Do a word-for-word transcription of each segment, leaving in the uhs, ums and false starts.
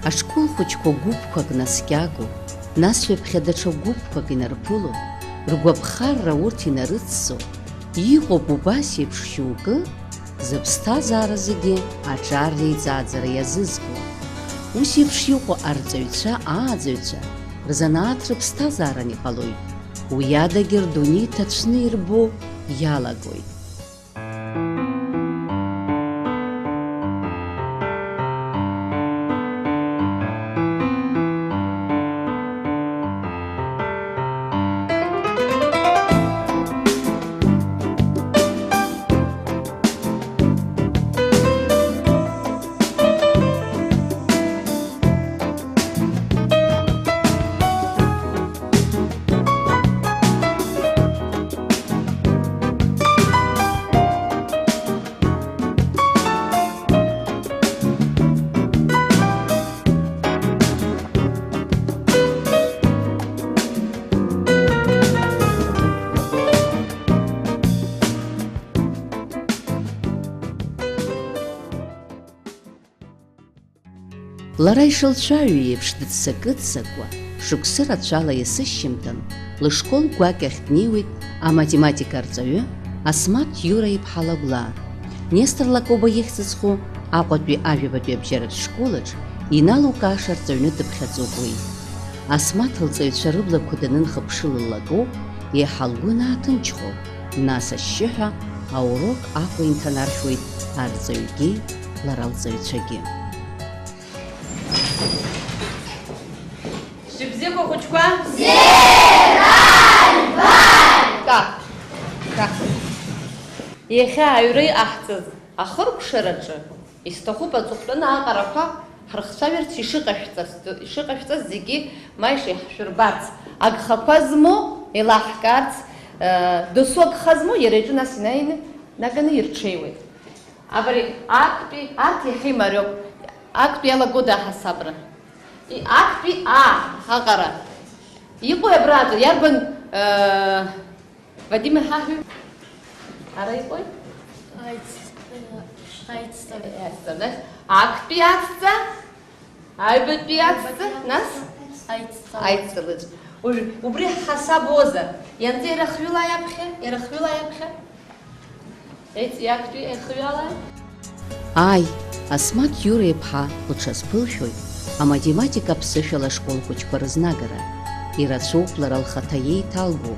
Ашкол хәыҷқәа гәыԥқәак наскьагоу, нас ҩаԥхьа даҽа гәыԥқәак инарԥыло, ргәаԥхарра урҭ инарыццо, иҟоуп убас еиԥш шьоукы, зыԥсҭазаара зегьы аҿар реиҵааӡара иазызкуа. Ус еиԥш иҟоу арҵаҩцәа, ааӡаҩцәа рзанааҭ рыԥсҭазааран иҟалоит, уи адагьы рдунеи ҭацәны ирбо иалагоит. Лара ишылцәажәо еиԥш, дыццакы-ццакуа, шықәсы рацәала есышьыжьымҭан, лышкол гәакьахь днеиуеит аматематика арҵаҩы Асмаҭ Иура-иԥҳа Лагәлаа. Нестор Лакоба ихьӡ зху Аҟәатәи ажәабатәи абжьаратә школаҿ иналукааша рҵаҩны дыԥхьаӡоуп уи. Асмаҭ лҵаҩцәа рыблақәа данынхыԥшылалак ауп еиҳа лгәы анааҭынчхо, нас ашьшьыҳәа аурок Аҟәа инҭанаршәуеит арҵаҩгьы лара лҵаҩцәагьы. Шьыбзиақәа, хәыҷқәа! Бзиара! Ка! Ка! Иахьа аҩра иҟаҳҵаз ахыркәшараҿы исҭахуп аҵыхәтәаны аҟарақәа ҳрыхцәажәарц ишыҟашәҵаз, ишыҟашәҵаз зегьы ма ишеиҳашәырбарц, агхақәа змоу еилаҳкаарц, э, досу агха змоу иара иҿы нас инаины наганы ирҽеиуеит. Абри актәи, арҭ иахьа имариоуп. Актәи иалагода аҳасабра? И-, актәи а, аҟара. Иҟои абраҵәҟьа? Иарбан, э, Вадим иҳаҳәи? Ара иҟои? Аиц-, аицҵара. Аицҵара, нас актәи аҵҵа? Аҩбатәи аҵҵа, нас? Аицҵала. Аицҵалаҿ. Уажә убри ҳҳасабозар, ианҵа ирахҩылааи аԥхьа, ирахҩылааи аԥхьа? Еиҵ-, иактәи ирахҩалааи? Ааи, Асмаҭ Иура-иԥҳа лҽазԥылшәоит аматематика аԥсышәала ашкол хәыҷқәа рызнагара. Ирацәоуп лара лхаҭа иеиҭалго,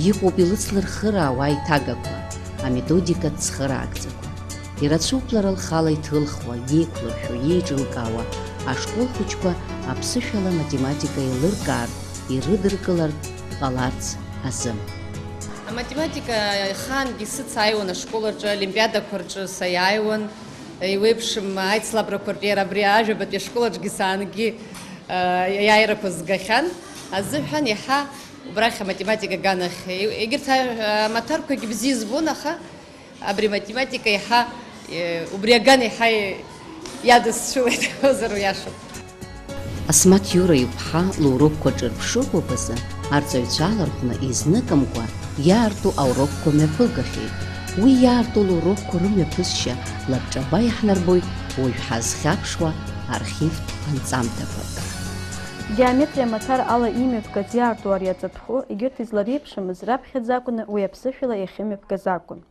иҟоуп илыцлырхыраауа аиҭагақәа, аметодикатә цхыраагӡақәа. Ирацәоуп лара лхала иҭылхуа, иеиқәлыршәо, иеиҿылкаауа ашкол хәыҷқәа аԥсышәала аматематика еилыркаартә, ирыдыркылартә ҟаларц азы. Аматематика ахаангьы сыцааиуан ашкол аҿы олимпиадақәа рҿы саиааиуан, еиуеиԥшым аицлабрақәа рҿы, иара абри ажәабатәи ашкол аҿгьы саангьы, э, иааирақәа згахьан азыҳәан иаҳа убрахь аматематика аганахь, егьырҭ амаҭәарқәагьы бзиа збон, аха Абри математика еиҳа, э, убри аган еиҳа иадысцәылеит ҳәозар, иашоуп. Асмаҭ Иура иԥҳа лурокқәа ҿырԥшыгоуп азы арҵаҩцәа алархәны изныкымкәа иаарту аурокқәа мҩаԥылгахьеит. Уи иаарту лурокқәа рымҩаԥысшьа лабҿаба иаҳнарбоит уажә ҳазхьаԥшуа архивтә анҵамҭақәа. Геометриа амаҭәар ала имҩаԥгаз иаарту ари аҵатәхәы, егьырҭ излареиԥшымыз раԥхьаӡа акәны уи аԥсышәала иахьымҩаԥгаз акәын.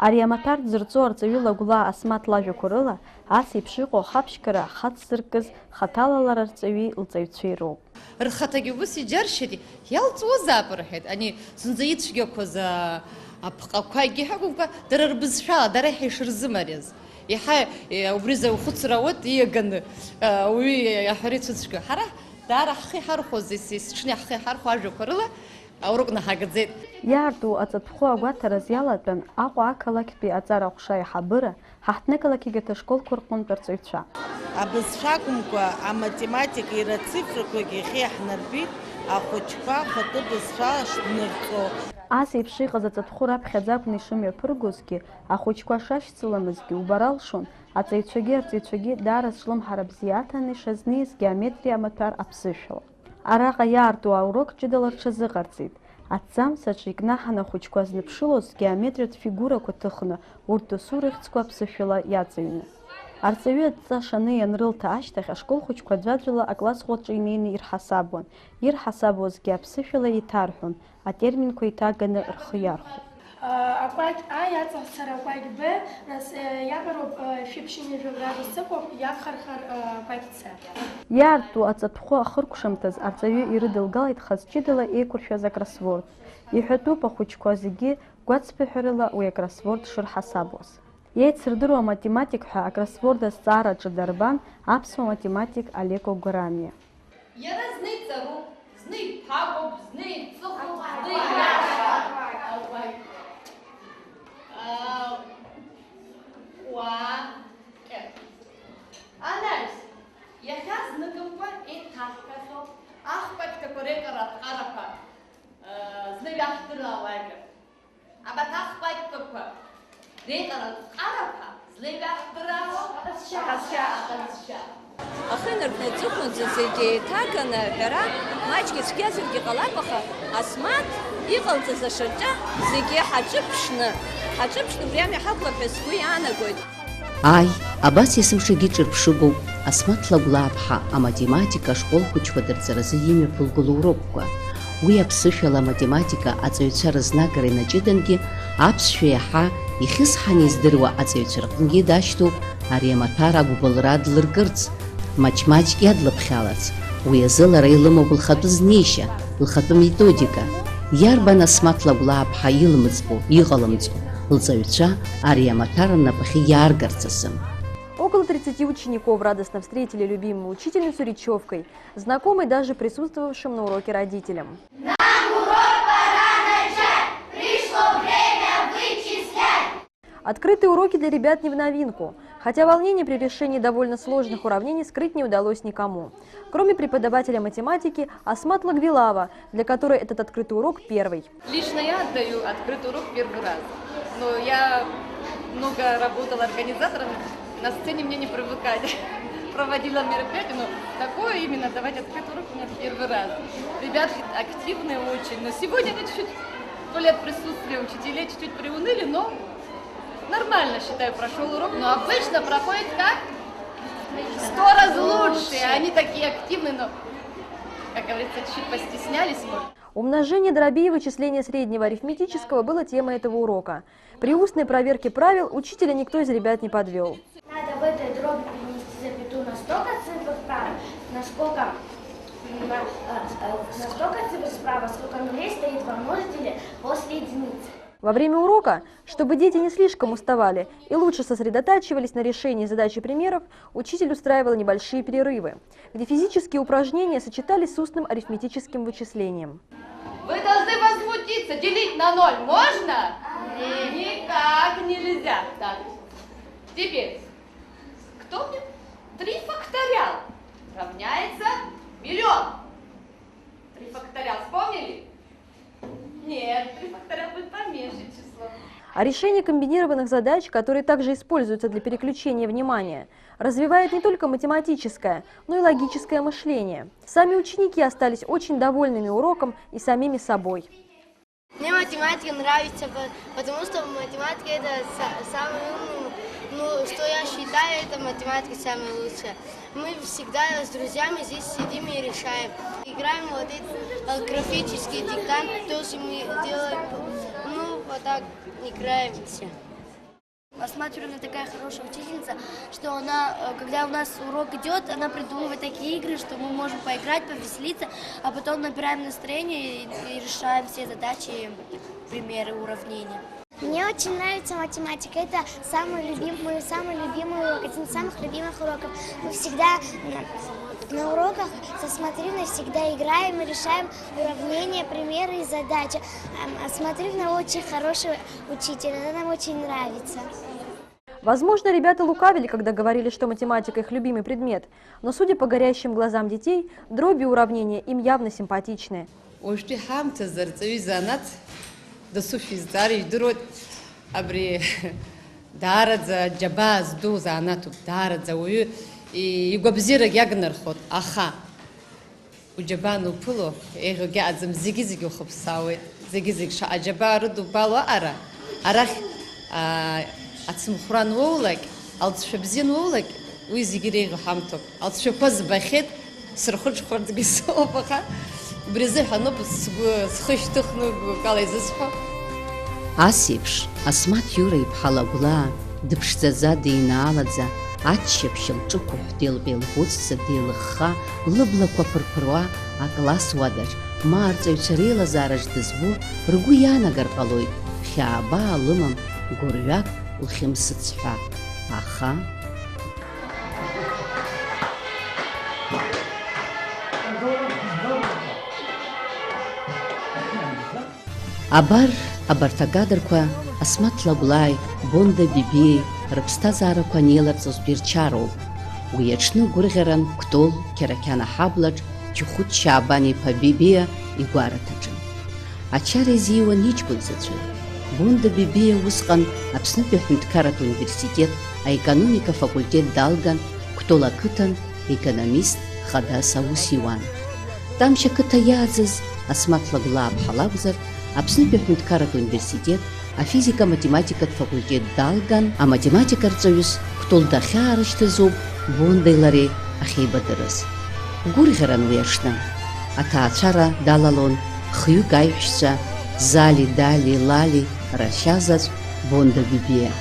Ари амаҭәар дзырҵо арҵаҩы Лагәлаа Асмаҭ лажәақәа рыла, ас еиԥш иҟоу ахаԥшьқәа ахацзыркыз хаҭала лара арҵаҩи лҵаҩцәеи роуп. Рхаҭагьы убыс иџьаршьеит, иалҵуазаап рҳәеит, ани зынӡа ицәгьақәаз, а, апҟақәагьы ҳәа акәымкәа, дара рбызшәала, дара иаҳа ишырзымариаз. Иаҳа, е, убри заухәыцра ауеит, ииаганы, а, ауаҩы иаҳәара ицәыцәгьоу. Ҳара даара ҳхы иҳархәоз, ес-, есҽны ҳхы иҳархәо ажәақәа рыла, аурок наҳагаӡеит. Иаарту аҵатәхәы агәаҭараз иалатәан Аҟәа ақалақьтәи аҵара аҟәша аиҳабыра, ҳаҳҭнықалақь егьырҭ ашколқәа рҟынтә арҵаҩцәа. Абызшәа акәымкәа, аматематикеи рацифрақәагьы иахьа иаҳнарбеит ахәыҷқәа ахатәы бызшәала шнырҵо. Ас еиԥш иҟаз аҵатәхәы раԥхьаӡа акәны ишымҩаԥыргозгьы, ахәыҷқәа шашьцыламызгьы убар алшон, аҵаҩцәагьы арҵаҩцәагьы даара зҿлымҳара бзиа аҭаны ишазнеиз геометриа амаҭәар аԥсышәала. Араҟа иаарту аурок ҷыдала рҽазыҟарҵеит. Аҭӡамц аҿы икнаҳаны ахәыҷқәа зныԥшылоз геометриатә фигурақәа ҭыхны, урҭ досу рыхьӡқәа аԥсышәала иаҵыҩны. Арҵаҩы адҵа шаны ианрылҭа ашьҭахь, ашкол хәыҷқәа ӡәаӡәала аклассӷәаҿы инеины ирҳасабуан. Ирҳасабуазгьы аԥсышәала еиҭарҳәон, атерминқәа еиҭаганы рхы иархәон. Акәакь А иаҵалцар акәакь Б, нас, э, иагароуп, э, шәиԥшьынҩажәа градус ыҟоуп, иақәхархар, э, акәакь С. Иаарту аҵатәхәы ахыркәшамҭаз арҵаҩы ирыдылгалеит хаз ҷыдала еиқәыршәаз акроссворд. Иҳәатәуп ахәыҷқәа зегьы гәацԥыҳәарыла уи акроссворд шырҳасабуаз. Еицырдыруа аматематик ҳәа акроссворд азҵаара аҿы дарбан аԥсуа математик Алеко Гәарамиа. Иара зны иҵаруп, зны иԥагоуп, зны иҵыхәоуп, зны ииашоуп. Ауаҩ. Ауаҩ. Анаҩс, иахьа зныкымкәа еиҭаҳҳәахьоу ахԥатәқәа реиҟаратә ҟарақәа, э, зны иаҳдыруа ауаҩы. Абарҭ ахԥатәқәа реиҟаратә ҟарақәа злеиҩаҳдыраауа аҟазшьа, аҟазшьа. Ахы инаркны аҵыхәанӡа зегьы еиҭаганы аҳәара маҷк ицәгьазаргьы ҟалап, аха Асмаҭ иҟалҵаз ашырҵәа зегьы ҳаҿыԥшны, ҳаҿыԥшны убри амҩа ҳақәлап ҳәа сгәы иаанагоит. Ааи, абас есымшагьы ҿырԥшыгоуп Асмаҭ Лагәлааԥҳа аматематика ашкол хәыҷқәа дырҵаразы имҩаԥылго лурокқәа. Уи аԥсышәала аматематика аҵаҩцәа рызнагара инаҷыдангьы, аԥсшәа иаҳа ихьысҳаны издыруа аҵаҩцәа рҟынгьы дашьҭоуп ари амаҭәар агәыбылра длыркырц, маҷ-маҷк иадлыԥхьаларц. Уи азы лара илымоуп лхатәы знеишьа, лхатәы методика. Иарбан Асмаҭ Лагәлааԥҳа илмыӡбо, иҟалымҵо, лҵаҩцәа ари амаҭәар рнапахьы иааргарц азы? Около тридцати учеников радостно встретили любимую учительницу речевкой. Знакомые даже присутствовавшим на уроке родителям. Нам урок пора начать! Пришло время вычислять! Открытые уроки для ребят не в новинку. Хотя волнение при решении довольно сложных уравнений скрыть не удалось никому, кроме преподавателя математики Асмат Лагвилава, для которой этот открытый урок первый. Лично я отдаю открытый урок первый раз. Но я много работала организатором, на сцене мне не привыкать. Проводила мероприятия, но такое именно давать открытый урок у меня первый раз. Ребят активные очень, но сегодня они чуть-чуть, то ли от присутствия учителей, чуть-чуть приуныли, но нормально, считаю, прошёл урок. Но обычно проходит как? Сто раз лучше. Они такие активные, но, как говорится, чуть-чуть постеснялись, может. Умножение дробей и вычисление среднего арифметического было темой этого урока. При устной проверке правил учителя никто из ребят не подвёл. Надо в этой дроби перенести запятую на столько цифр справа, насколько, м, на, э, э, на столько цифр справа, сколько нулей стоит во множителе после единицы. Во время урока, чтобы дети не слишком уставали и лучше сосредотачивались на решении задач и примеров, учитель устраивал небольшие перерывы, где физические упражнения сочетались с устным арифметическим вычислением. Вы должны возмутиться. Делить на ноль можно? Никак нельзя. Так. Теперь, кто мне? Три факториал равняется миллион. Три факториал вспомнили? Нет, три факториал будет поменьше число. А решение комбинированных задач, которые также используются для переключения внимания, развивает не только математическое, но и логическое мышление. Сами ученики остались очень довольными уроком и самими собой. Мне математика нравится, по-, потому что математика это са-, самый умный, ну, что я считаю, это математика самая лучшая. Мы всегда с друзьями здесь сидим и решаем. Играем вот этот, э, графический диктант, тоже мы делаем, ну, вот так играем все. Асмат Юрьевна такая хорошая учительница, что она, э, когда у нас урок идёт, она придумывает такие игры, что мы можем поиграть, повеселиться, а потом набираем настроение и, и решаем все задачи, примеры, уравнения. Мне очень нравится математика. Это самый любимый, самый любимый урок, один из самых любимых уроков. Мы всегда на, на уроках со Асмат Юрьевной всегда играем и решаем уравнения, примеры и задачи. Ам, Асмат Юрьевна очень хороший учитель, она нам очень нравится. Возможно, ребята лукавили, когда говорили, что математика их любимый предмет, но, судя по горящим глазам детей, дроби и уравнения им явно симпатичны. Уажәтәи ҳаамҭазы арҵаҩы изанааҭ дасу шәизҵаара ижәдыруеит, абри даараӡа џьабаа зду занааҭуп, даараӡа ауаҩы и-, игәабзиарагь иагнархоит, аха уџьабаа ануԥыло, еиӷьугьы аӡам, зегьы-зегьы ухыԥсаауеит, зегьы-зегь шаҟа џьабаа рыдубало аҟара, арахь, аа, ацымхәра ануоулак, алҵшәа бзиа ануоулак, Уи зегьы иреиӷьу ҳамҭоуп. Алҵшәақәа збахьеит, сырхәыцхәарцгьы соуп, аха убри азыҳәаноуп сгәы, схы шьҭыхны гәыкала изысҳәо. Ас еиԥш, Асмаҭ Иура иԥҳа Лагәлаа дыԥшӡаӡа, деинаалаӡа, аччаԥшь лҿықәыҳәҳә, деилҟьа-еилӷәыцәӡа, деилыхха, лыблақәа ԥырԥыруа акласс уадаҿ, ма арҵаҩцәа реилазаараҿ дызбо ргәы иаанагар ҟалоит, хьаа-баа лымам, гәырҩак лхьымсыц ҳәа. Аха. Абар, абарҭ акадрқәа Асмаҭ Лагәлааи Бонда Бибиеи рыԥсҭазаарақәа анеиларҵозтәи рчароуп. Уи аҽны гәырӷьаран Кәтол Қьарақьан аҳаблаҿ Ҷыхәыт Шьаабан-иԥа Бибиа игәараҭаҿы. Ачара изиуан иҷкәын заҵәы. Бонда Бибиа усҟан Аԥснытәи аҳәынҭқарратә университет аекономика афакультет далган, Кәтол ақыҭан економист хадас аус иуан. Тамшь ақыҭа иааӡаз Асмаҭ Лагәлааԥҳа лакәзар, Аԥснытәи аҳәынҭқарратә университет афизика-математикатә факультет далган, аматематика рҵаҩыс Кәтол дахьаарышьҭыз ауп Бондеи лареи ахьеибадырыз. Гәырӷьаран уи аҽны. Аҭаацәара далалон хҩык аиҳәшьцәа Зали, Дали, Лали, Рашьа заҵә, Бонда Бибиа.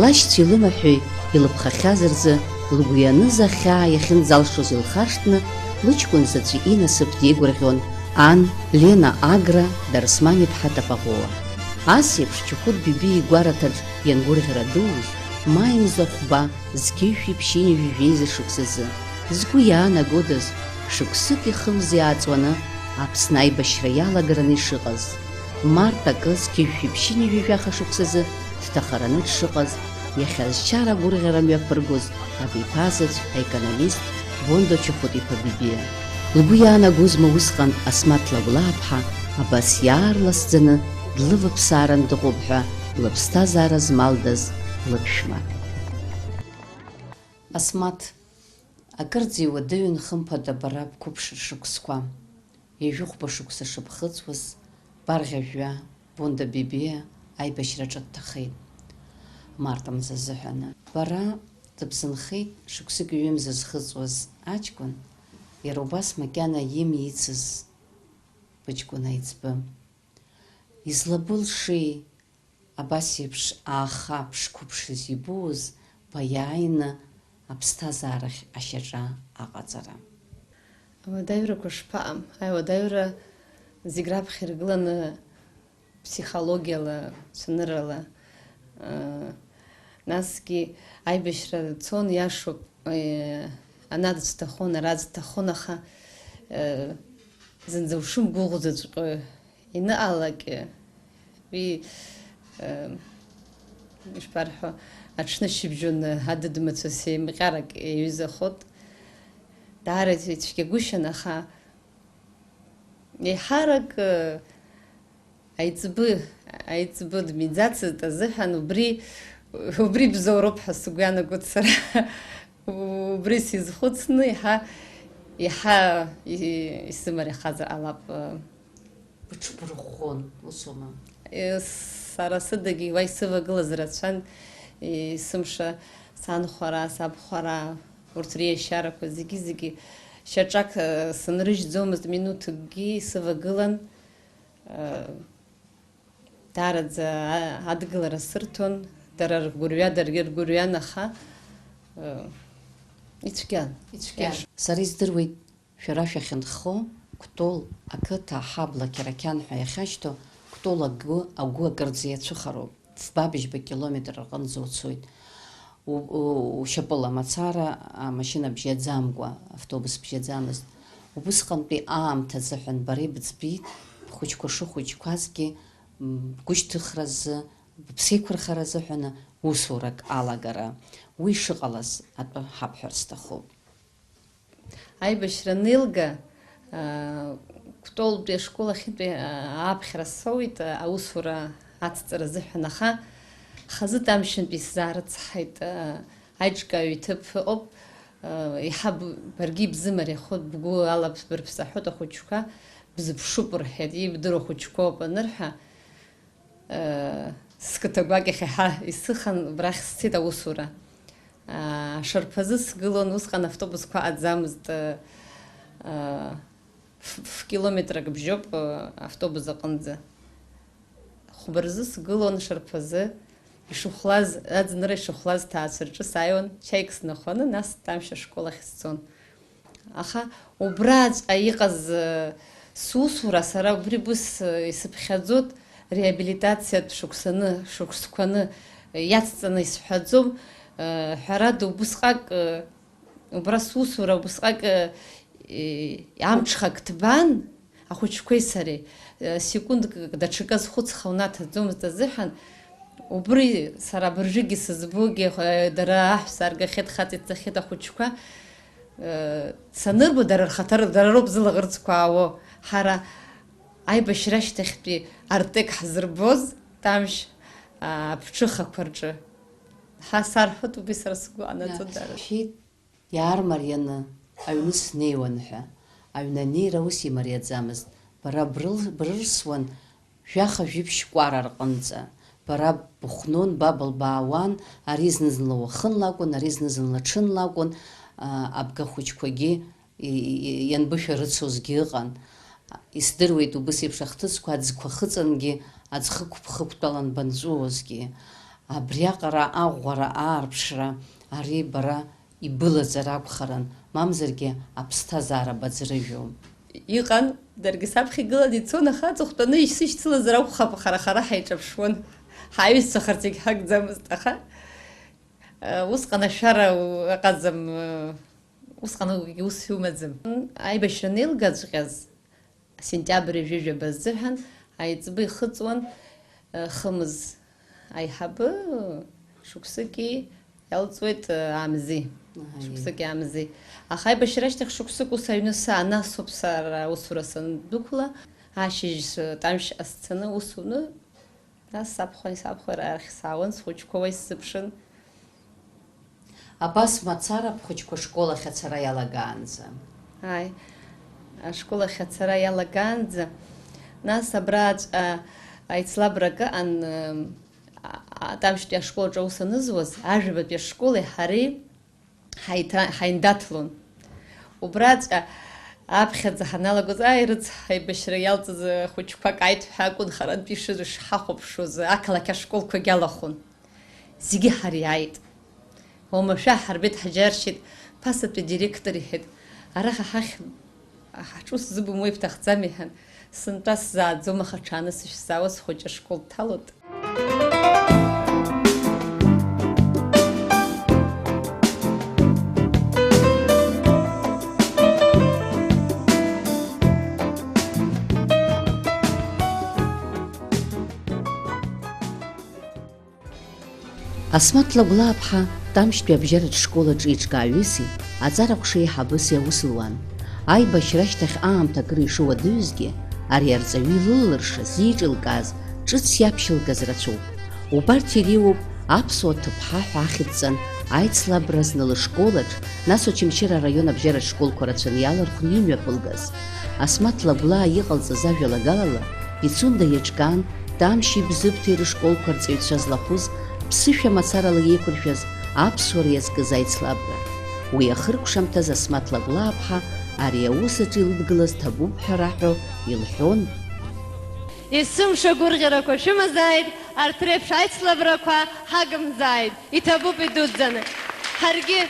Лашьцәеи лымаҳәи илыԥхахьаз рзы лгәы ианыз ахьаа иахьынӡалшоз илхашҭны, лыҷкәын заҵәы инасыԥ деигәырӷьон ан Лена Агра Дарсман-иԥҳа Тапаҟәыуа. Ас еиԥш Ҷыхәыт Бибиа игәараҭаҿ иангәырӷьара дууз, маи мза хәба зқьи жәшәи ԥшьынҩажәи жәеиза шықәсазы, згәы иаанагодаз, шықәсыки хымзи ааҵуаны Аԥсны аибашьра иалагараны ишыҟаз, март акы зқьи жәшәи ԥшьынҩажәи жәаха шықәсазы дҭахараны дшыҟаз, иахьа зчара агәырӷьара мҩаԥыргоз абиԥазаҵә аекономист Бондо Чахәыт-иԥа Бибиа. Лгәы иаанагозма усҟан Асмаҭ Лагәлааԥҳа абас иаарласӡаны длываԥсааран дыҟоуп ҳәа лыԥсҭазаара змалдаз лыԥшәма? Асмаҭ, акырӡа иуадаҩын хымԥада бара бқәыԥшра шықәсқәа. Ҩажәихәба шықәса шыԥхыӡуаз, барӷьажәҩа Бонда Бибиа аибашьраҿы дҭахеит, март мза азыҳәаны. Бара дыбзынхеит шықәсык ҩымза зхыҵуаз аҷкәын, иара убас макьана имҩа ицыз быҷкәын аиҵбы. Излабылшеи абас еиԥш ааха ԥшқәыԥшыз ибуз, баиааины аԥсҭазаарахь ашьаҿа аҟаҵара? Ауадаҩрақәа шԥаҟам? Ауадаҩра зегь раԥхьа иргыланы ԥсихологиала, цәаныррала, аа, насгьы аибашьра цон, иашоуп, Е, ана дсҭахын, ара дсҭахын, аха, е, зынӡа ушымгәыӷӡаҵәҟьо иныҟалак, уи, е, ишԥарҳәо, аҽнышьыбжьон адыд-мацәыс еимҟьарак иаҩызахоит. Даара ицәгьагәышьан, аха еиҳарак, е, Аиҵбы, аиҵбы дмиӡацызт азыҳәан, убри, убри бзоуроуп ҳәа сгәы иаанагоит сара. Убри сизхәыцны, иаҳа, иаҳа и-, исзымариахазар ҟалап. Быҽбырӷәӷәон, усоума? Е, сара сыдагьы уа исывагылаз рацәан, е, сымша, санхәара, сабхәара, урҭ риашьарақәа зегьы-зегьы шьаҿак, е, сынрыжьӡомызт, минуҭкгьы исывагылан. Даараӡа, а, адгылара сырҭон, дара ргәырҩа, даргьы ргәырҩан, аха, э, ицәгьан. Ицәгьан. Иаш-, сара издыруеит, шәара шәахьынхо, Кәтол ақыҭа аҳабла Қьарақьан ҳәа иахьашьҭоу, Кәтол агәы, агәы акырӡа иацәыхароуп, фба быжьба километр рҟынӡа уцоит. У-, у-, ушьапыла мацара, амашьына бжьаӡамкәа, автобус бжьаӡамызт. Убысҟантәи аамҭа азыҳәан бара ибыӡбеит, бхәыҷқәа шыхәыҷқәазгьы, м, бгәышьҭыхразы, быԥсеиқәырхаразы ҳәаны усурак алагара. Уи шыҟалаз атәы ҳабҳәар сҭахуп. Аибашьра анеилга, аа, Кәтолтәи ашкол ахьынтәи, аа, ааԥхьара соуит, аа, аусура ацҵара азыҳәан, аха хазы Тамшьынтәи исзаарыцҳаит, аа, аиҿкааҩ иҭыԥ ыҟоуп, аа, еиҳа б-, баргьы ибзымариахоит, бгәы алаԥш-бырԥсаҳәоит ахәыҷқәа, бзыԥшуп рҳәеит, ибдыруа хәыҷқәоуп анырҳәа, Сқыҭа гәакьахь иаҳа исыхан, убрахь сцеит аусура. Ашарԥазы сгылон, усҟан автобусқәа аӡамызт, ф-, ф-, километрак бжьоуп, автобус аҟынӡа. Хәба рзы сгылон ашарԥазы, ишыхәлаз, аӡынра ишыхәлаз ҭаацәа рҿы сааиуан, чаик снахәаны, нас Тамшь ашкол ахь сцон. Аха убраҵәҟьа иҟаз, э, сусура, сара убри бус, э, исыԥхьаӡоит, реабилитациатә шықәсаны, шықәсқәаны, э, иацҵаны исҳәаӡом, э, ҳәарада, убысҟак, э, убра сусура убысҟак, э, э, амҽхак ҭбан, ахәыҷқәеи сареи, э, секундк даҽакы азхәыцха унаҭаӡомызт азыҳәан, убри сара абыржәгьы сызбогьы, э, дара аҳәса аргахьеит, хаҵа ицахьеит ахәыҷқәа, э, санырбо, дара рхаҭа, дара роуп зылаӷырӡқәа аауо. Ҳара аибашьра ашьҭахьтәи артек ҳзырбоз Тамшь, а, аԥҽыхақәа рҿы. Ҳа сарҳәоит, убри сара сгәы анаҵо дара. Иаармарианы аҩны снеиуан ҳәа. Аҩны анеира ус имариаӡамызт. Бара брыл-, брырсуан жәаха-жәиԥшь кәара рҟынӡа. Бара быхәнон, ба былбаауан, ари зны-зынла уахынла акәын, ари зны-зынла ҽынла акәын, а, абгахәыҷқәагьы и-, и-, ианбышәарыцозгьы ыҟан. Исдыруеит убыс еиԥш ахҭысқәа аӡқәа хыҵангьы, аӡхықә бхықәтәалан банҵәуозгьы. Абриаҟара аӷәӷәара аарԥшра, ари бара ибылаҵар акәхарын, мамзаргьы аԥсҭазаара баӡрыжәуам. Иҟан, даргьы саԥхьа игыланы ицон, аха аҵыхәтәаны исышьцылазар акәхап, хара-хара ҳаиҿаԥшуан. Ҳаҩызцәа харц егьҳагӡамызт, аха, э, усҟан ашәара у-, ыҟаӡам, э, усҟан ус иумаӡам. Аибашьра анеилгаҵәҟьаз, сентиабр ҩажәижәаба азыҳәан аиҵбы ихыҵуан, э, хымз аиҳабы, шықәсыки иалҵуеит, э, амзи. Аҳа, шықәсыки амзи. Аха аибашьра ашьҭахь шықәсык ус аҩны саан, нас ауп сара аусура сандәықәла, ашьыжь, э, Тамшьҟа сцаны ус уны, нас сабхәа, сабхәа арахь саауан, схәыҷқәа уа исзыԥшын. Абас мацара бхәыҷқәа школ ахь ацара иалагаанӡа? Ааи, ашкол ахь ацара иалагаанӡа, нас абраҵәҟьа аицлабрак ыҟан, а, а, Тамшьтәи ашкол аҿы аус анызуаз, ажәабатәи ашколи ҳареи ҳаиҭа-, ҳаиндаҭлон. Убраҵәҟьа аԥхьаӡа ҳаналагоз, ааи, рыцҳа, аибашьра иалҵыз ахәыҷқәа каит ҳәа акәын харантәи ишыру шҳахәаԥшуаз, ақалақь ашколқәагь алахәын. Зегьы ҳариааит. Уамашәа ҳарбеит, ҳџьаршьеит, ԥасатәи адиректор иҳәеит, араҟа ҳахь, ҳаҿу сзыбымуеи, бҭахӡам, иҳәан, сынтәа сзааӡом, аха ҽааны сышәзаауа схәыҷы ашкол дҭалоит. Асмаҭ Лагәлааԥҳа Тамшьтәи абжьаратә школ аҿы иҿкааҩыси аҵара ҟәшеи аиҳабыси аус луан. Аибашьра ашьҭахь аамҭа акыр ишыуадаҩызгьы, ари арҵаҩы илыллыршаз, ииҿылкааз, ҿыц иаԥшьылгаз рацәоуп. Убарҭ иреиуоуп аԥсуа ҭыԥҳа ҳәа ахьӡҵан аицлабра зны лышколаҿ, нас Очамчыра араион абжьаратә школқәа рацәаны иалархәны имҩаԥылгаз. Асмаҭ Лагәлаа иҟалҵаз ажәалагалала, Пицунда иаҿкаан, Тамшьи Бзыԥҭеи рышколқәа рҵаҩцәа злахәыз, ԥсышәа мацарала иеиқәыршәаз аԥсуара иазкыз аицлабра. Уи ахыркәшамҭаз Асмаҭ Лагәлааԥҳа ари аус аҿы илыдгылаз ҭабуп ҳәа раҳәо илҳәон. Есымша агәырӷьарақәа шәымазааит, арҭ реиԥш аицлабрақәа ҳагымзааит, иҭабуп идуӡӡаны. Ҳаргьы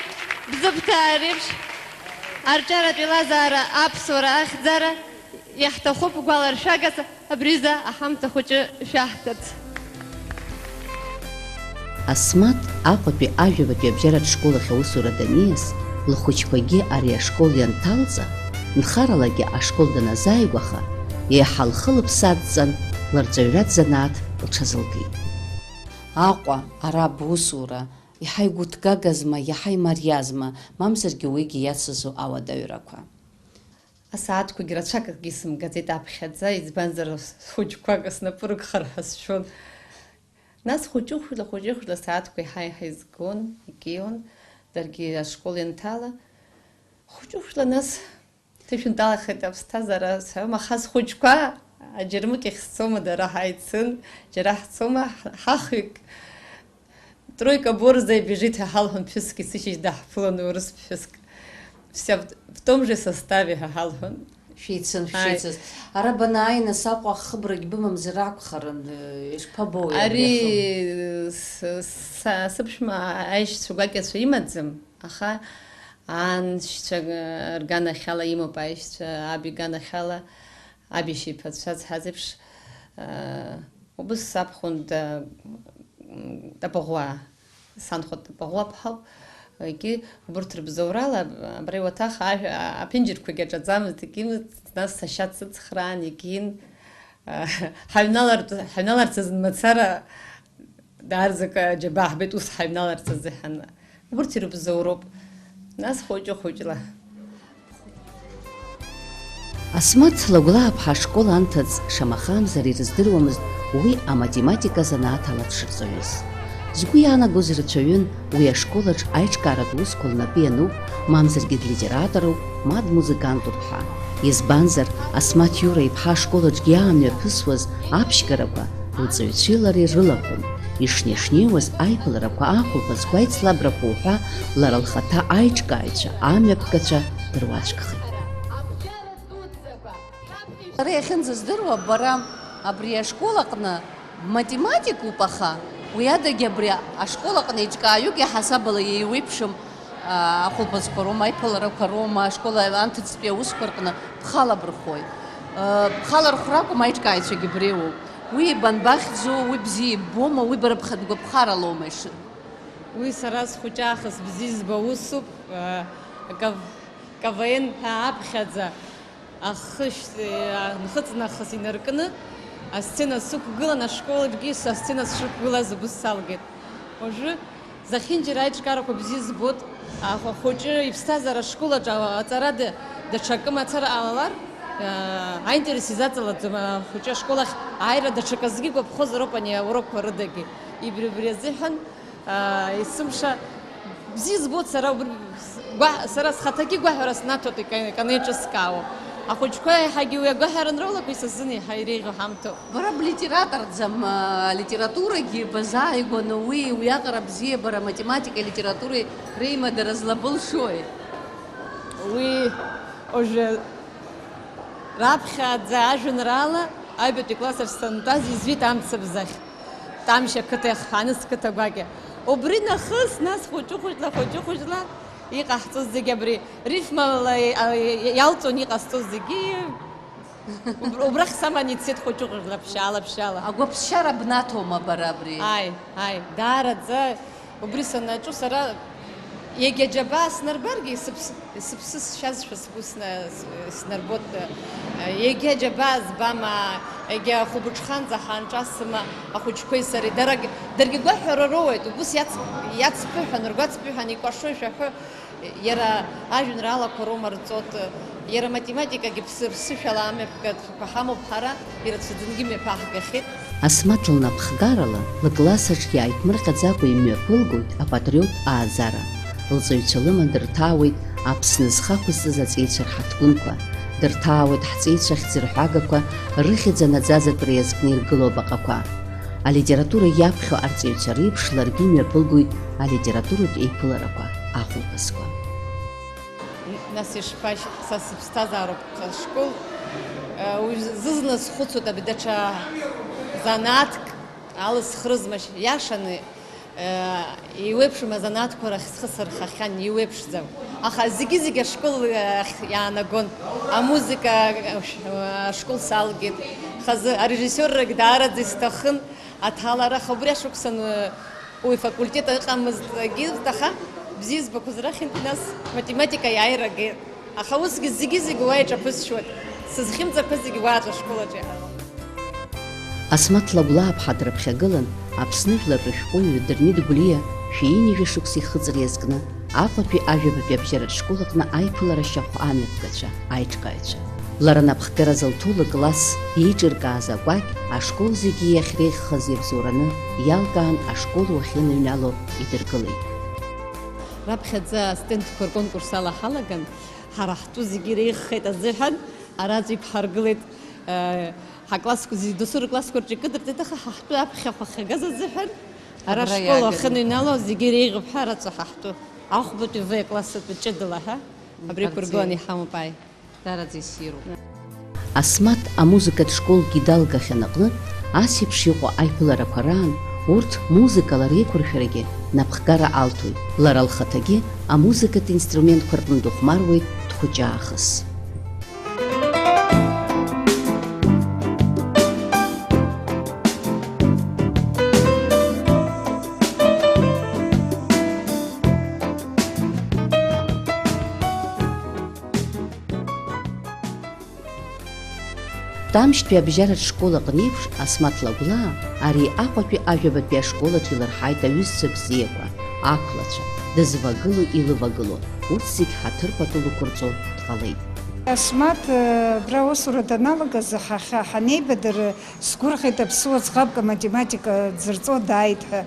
Бзыԥҭаа реиԥш арҿиаратә еилазаара аԥсуара ахьӡара иаҳҭахуп гәаларшәагас абриза аҳамҭа хәыҷы шәаҳҭарц. Асмаҭ Аҟәатәи ажәабатәи абжьаратә школ ахь аусура даниас, лхәыҷқәагьы ари ашкол ианҭалҵа, нхаралагьы ашкол даназааигәаха, еиҳа лхы лыԥсы адҵан, лырҵаҩратә занааҭ лҽазылкит. Аҟәа, ара бусура, иаҳа игәыҭгагазма, иаҳа имариазма, мамзаргьы уигьы иацызу ауадаҩрақәа? Асааҭқәагь рацәак акгьы сымгаӡеит аԥхьаӡа, избанзар, схәыҷқәак снапы рыкхар ҳәа сшәон. Нас хәыҷы-хәыҷла, хәыҷы-хәыҷла асааҭқәа еиҳа-еиҳа изгон, икьион, даргьы ашкол ианҭала. Хәыҷы-хәыҷла нас ҭышәынтәалахеит аԥсҭазаара, сҳәом, аха схәыҷқәа аџьармыкьахь сцома, дара ҳаицын, џьара ҳцома, ҳахҩык Тройка борзая бежит ҳәа ҳалҳәон ԥҳәыск исышьҭахь даҳԥылон урыс ԥҳәыск. Все в, в том же составе ҳәа ҳалҳәон. Шәеицын, Ааи. Шәеицыз. Ара банааи, нас Аҟәа ахыбрагь бымамзар акәхарын, э, ишԥабои абри Ари, ахы? С-, са-, сыԥшәма аишьцәа гәакьацәа имаӡам, аха аншьцәа, э, рганахьала имоуп аишьцәа, аб иганахьала, аб ишьеиқәаҵәа зҳаз еиԥш, э, Убыс сабхәында, м, Тапаӷәаа, санхәа Тапаӷәаа ԥҳауп, егьи убырҭ рыбзоурала аб-, абра иуаҭах ажә-, а-, аԥенџьырқәагьы аҿаӡамызт, егьимызт, нас сашьа дсыцхраан, егьин, а, ҳаҩналартә-, ҳаҩналарц азын мацара даараӡа акы аџьабаа ҳбеит, ус ҳаҩналарц азыҳәан. Убырҭ ирыбзоуроуп. Нас хәыҷы-хәыҷла. Асмаҭ Лагәлааԥҳа ашкол анҭыҵ, шамахамзар ирыздыруамызт уи аматематика занааҭ ала дшырҵаҩыз. Згәы иаанагоз рацәаҩын уи ашколаҿ аиҿкааратә усқәа лнапы иануп, мамзаргьы длитераторуп, ма дмузыкантуп ҳәа. Избанзар, Асмаҭ Иура иԥҳа ашколаҿгьы иаамҩаԥысуаз аԥшьгарақәа лҵаҩцәеи лареи рылахәын. Ишнеи-шнеиуаз аиԥыларақәа, ахәылԥазқәа, аицлабрақәа уҳәа, лара лхаҭа аиҿкааҩцәа, амҩаԥгацәа дыруаӡәкхеит. Сара иахьынӡаздыруа, бара абри ашкол аҟны математикуп, аха уи адагьы абри ашкол аҟны еиҿкааҩык иаҳасабала еиуеиԥшым, а, ахәылԥазқәа роума, аиԥыларақәа роума, ашкол анҭыҵтәи аусқәа рҟны бхала бырхәоит. Э, бхала рхәра акәым, аиҿкааҩцәагьы бреиуоуп. Уи банбахьӡу, уи бзиа иббома, уи бара бхатә гәаԥхаралоума иши-? Уи сара схәыҷаахыс бзиа збо усуп, э, кав-, К В Н ҳәа аԥхьаӡа ахы шь-, э, нхыҵ-нахыс инаркны, асцена сықәгылан, ашколаҿгьы с-, асцена сшықәгылаз убыс салгеит. Уажәы зехьынџьара аиҿкаарақәа бзиа збоит, аха ахәыҷы иԥсҭазаара ашколаҿ а-, аҵара да-, даҽакы мацара ҟалалар, э, аинтерес изаҵалаӡом, ахәыҷы ашкол ахь ааира даҽаказгьы игәаԥхозароуп ани аурокқәа рыдагьы. Ибри-, убри азыҳәан, Аа, есымша бзиа збоит сара убри, гәаҳ-, сара схаҭагьы гәаҳәара снаҭоит ика-, иканеиҿыскаауа. Ахәыҷқәа еиҳагьы уи агәаҳәара анрылақәа, са сзын еиҳа иреиӷьу ҳамҭоуп. Бара блитераторӡам, аа, алитературагьы базааигәаны уи, уиаҟара абзиабара аматематикеи алитературеи реимадара злабылшои? Уи уажәы раԥхьаӡа ажәеинраала аҩбатәи классаҿ санҭаз изҩит амцабз ахь. Тамшь ақыҭа иахҳәааныз қыҭа гәакьа. Убри нахыс, нас хәыҷы-хәыҷла, хәыҷы-хәыҷла иҟаҳҵоз зегьы абри рифмала иалҵуан иҟасҵоз зегьы. Уб-, убрахь саман ицеит хәыҷы-хәыҷла, ԥшьаала, ԥшьаала. Агәаԥсшьара бнаҭома бара абри? Ааи, ааи, даараӡа. Убри санаҿу сара, егьа џьабаа снарбаргьы, сыԥс-, сыԥсы сшьазшәа сгәы сна-, с-, снарбоит. Егьа џьабаа збама, егьа хәылбыҽханӡа ҳанҿасыма ахәыҷқәеи сареи. Дарагь-, даргьы гәаҳәара роуеит, убыс иац-, иацԥыҳәан, ргәацԥыҳәан икәашо ишәаҳәо, иара ажәеинраалақәа роума рҵоит, иара аматематикагьы ԥсы-, ԥсышәала амҩаԥгатә Ҳамоуп ҳара, ирацәаӡангьы мҩаԥаҳгахьеит. Асмаҭ лнапхгарала, лыкласс аҿгьы ааиԥмырҟьаӡакәа имҩаԥылгоит апатриоттә ааӡара. Лҵаҩцәа лыман дырҭаауеит Аԥсны зхы ақәызҵаз аҵеицәа рҳаҭгәынқәа, дырҭаауеит ҳҵеицәа ахьӡырҳәагақәа рыхьӡ анаӡаӡатәра иазкны иргылоу абаҟақәа. Алитература иаԥхьо арҵаҩцәа реиԥш ларгьы имҩаԥылгоит алитературатә еиԥыларақәа, ахәылԥазқәа. Нас ишԥашь-, са сыԥсҭазаароуп, са школ, э, уи зызны схәыцуеит, абри даҽа занааҭк алысхрызмашь, иашаны, э, еиуеиԥшым азанааҭқәа рахь схы сырхахьан, иуеиԥшӡам. Аха зегьы-зегьы ашкол, э, ахь иаанагон. Амузыка, э, ашкол салгеит. Хазы арежиссиоррагь даараӡа исҭахын, аҭалара, аха убри ашықәсан, э, Уи факультет ыҟамызҭгьы, аха бзиа збақәаз рахьынтә, нас, математика аиааира агеит. Аха усгьы зегьы-зегьы уа иҿаԥысшьуеит, сызхьымӡақәаз зегьы уа аҿы ашкол аҿы иаҳауан. Асмаҭ Лагәлааԥҳа дрыԥхьагылан Аԥсны жәлар рышәҟәыҩҩы Дырмит Гәлиа шәи ҩынҩажәи шықәса ихыҵра иазкны Аҟәатәи ажәабатәи абжьаратә школ аҟны аиԥылара шьахә амҩаԥгацәа, аиҿкааҩцәа. Лара напхгара зылҭо лыкласс еиҿыркааз акәакь ашкол зегьы иахьреиӷьхаз иабзоураны иалкаан ашкол уахьыныҩнало идыргылеит. Раԥхьаӡа астендқәа рконкурс ала ҳалаган, ҳара ҳтәы зегьы иреиӷьхеит азыҳәан, араӡәк ҳаргылеит, э, ҳаклассқәа зегьы, дасу рыклассқәа рҿы икыдырҵеит, аха ҳа ҳтәы аԥхьахә ахьагаз азыҳәан, Ара абра ашкол иааганы ахыныҩнало зегьы иреиӷьуп ҳәа раҵәаҳа ҳтәы. Ахәбатәи В классатәи ҷыдала ҳәа. Абри Абарҵеи. Ԥыргон иҳамоуп, ааи. Даараӡа иссируп. Асмаҭ амузыкатә школгьы далгахьан аҟнытә, ас еиԥш иҟоу аиԥыларақәа раан урҭ музыкала реиқәыршәарагьы напхгара алҭоит. Лара лхаҭагьы амузыкатә инструментқәа рҟны дыхәмаруеит дхәыҷы аахыс. Тамшьтәи абжьаратә школ аҟны еиԥш, Асмаҭ Лагәлаа ари Аҟәатәи ажәабатәи ашкол аҿы илырҳаит аҩызцәа бзиақәа, ақәлацәа, дызвагылоу, илывагылоу, урҭ зегь ҳаҭыр пату лықәырҵо дҟалеит. Асмаҭ, э, абра аусура даналагаз ҳахьа-, ҳанеибадыр, сгәырӷьеит, аԥсуа ӡӷабк аматематика дзырҵо дааит ҳәа.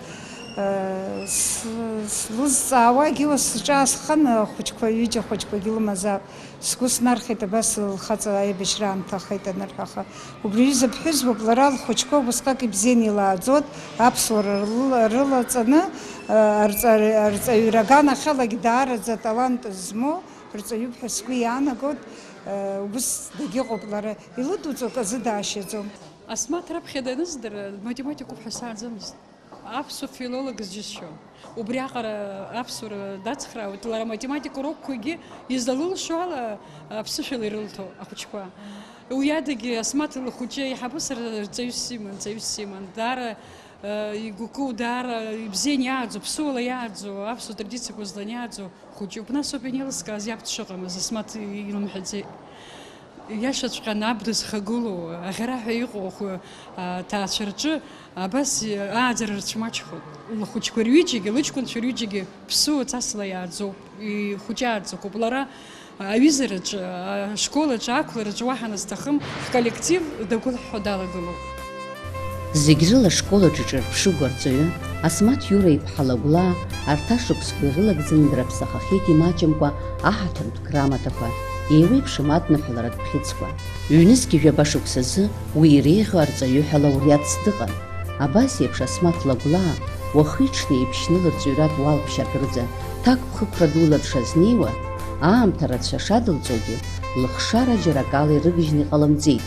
Э, с-, слызҵаауагьы ус сҿаасхан, ахәыҷқәа, ҩыџьа хәыҷқәагьы лымазаап. Сгәы снархьит, абас лхаҵа аибашьра аамҭахеит анырҳәа, аха убри аҩыза ԥҳәызбоуп, лара лхәыҷқәа убысҟак ибзианы илааӡоит, аԥсуара рыла-, рылаҵаны, э, арҵаҩ-, арҵаҩра аганахьалагь даараӡа талант змоу рҵаҩуп ҳәа сгәы иаанагоит, э, убыс дагьыҟоуп лара, илыдуҵо аказы даашьаӡом. Асмаҭ раԥхьа даныздыр, математикуп ҳәа сааӡамызт. Аԥсуа филологс џьысшьон. Убриаҟара аԥсуара дацхраауеит, лара аматематика урокқәагьы излалылшо ала аԥсышәала ирылҭо ахәыҷқәа. Уи адагьы Асмаҭ лхәыҷы аиҳабыс р-, рҵаҩыс иман, ҵаҩыс иман. Даара, э, игәыкы, даара ибзиан иааӡо, ԥсуала иааӡо, аԥсуа традициақәа злан иааӡо хәыҷуп. Нас ауп ианеилыскааз иаб дшыҟамыз, Асмаҭ илымҳәаӡеит. Иашаҵәҟьаны аб дызхагылоу, аӷьараҳәа иҟоу ахәы, аҭаацәа рҿы абас ааӡара рцәмаҷхоит. Лхәыҷқәа рҩыџьагьы, лыҷкәынцәа рҩыџьагьы ԥсуа цасла иааӡоуп, ихәыҷы ааӡақәоуп. Лара аҩызараҿы, ашколаҿы, ақәлараҿы уаҳа назҭахым, ҳколлектив дагәылҳәҳәо далагылоуп. Зегь рыла ашкол аҿы ҿырԥшыгоу арҵаҩы Асмаҭ Иура-иԥҳа Лагәлаа арҭ ашықәсқәа ирылагӡаны драԥсахахьеит имаҷымкәа аҳаҭыртә грамотақәа, еиуеиԥшым адныҳәаларатә бӷьыцқәа. Ҩнызқьи жәаба шықәсазы уи иреиӷьу арҵаҩы ҳәа лауреатс дыҟан. Абас еиԥш Асмаҭ Лагәлаа уахи-ҽни еиԥшьны лырҵаҩратә уалԥшьа акрыӡа ҭакԥхықәра дула дшазнеиуа, аамҭа рацәа шадылҵогьы, лыхшара џьара акала ирыгжьны иҟалымҵеит.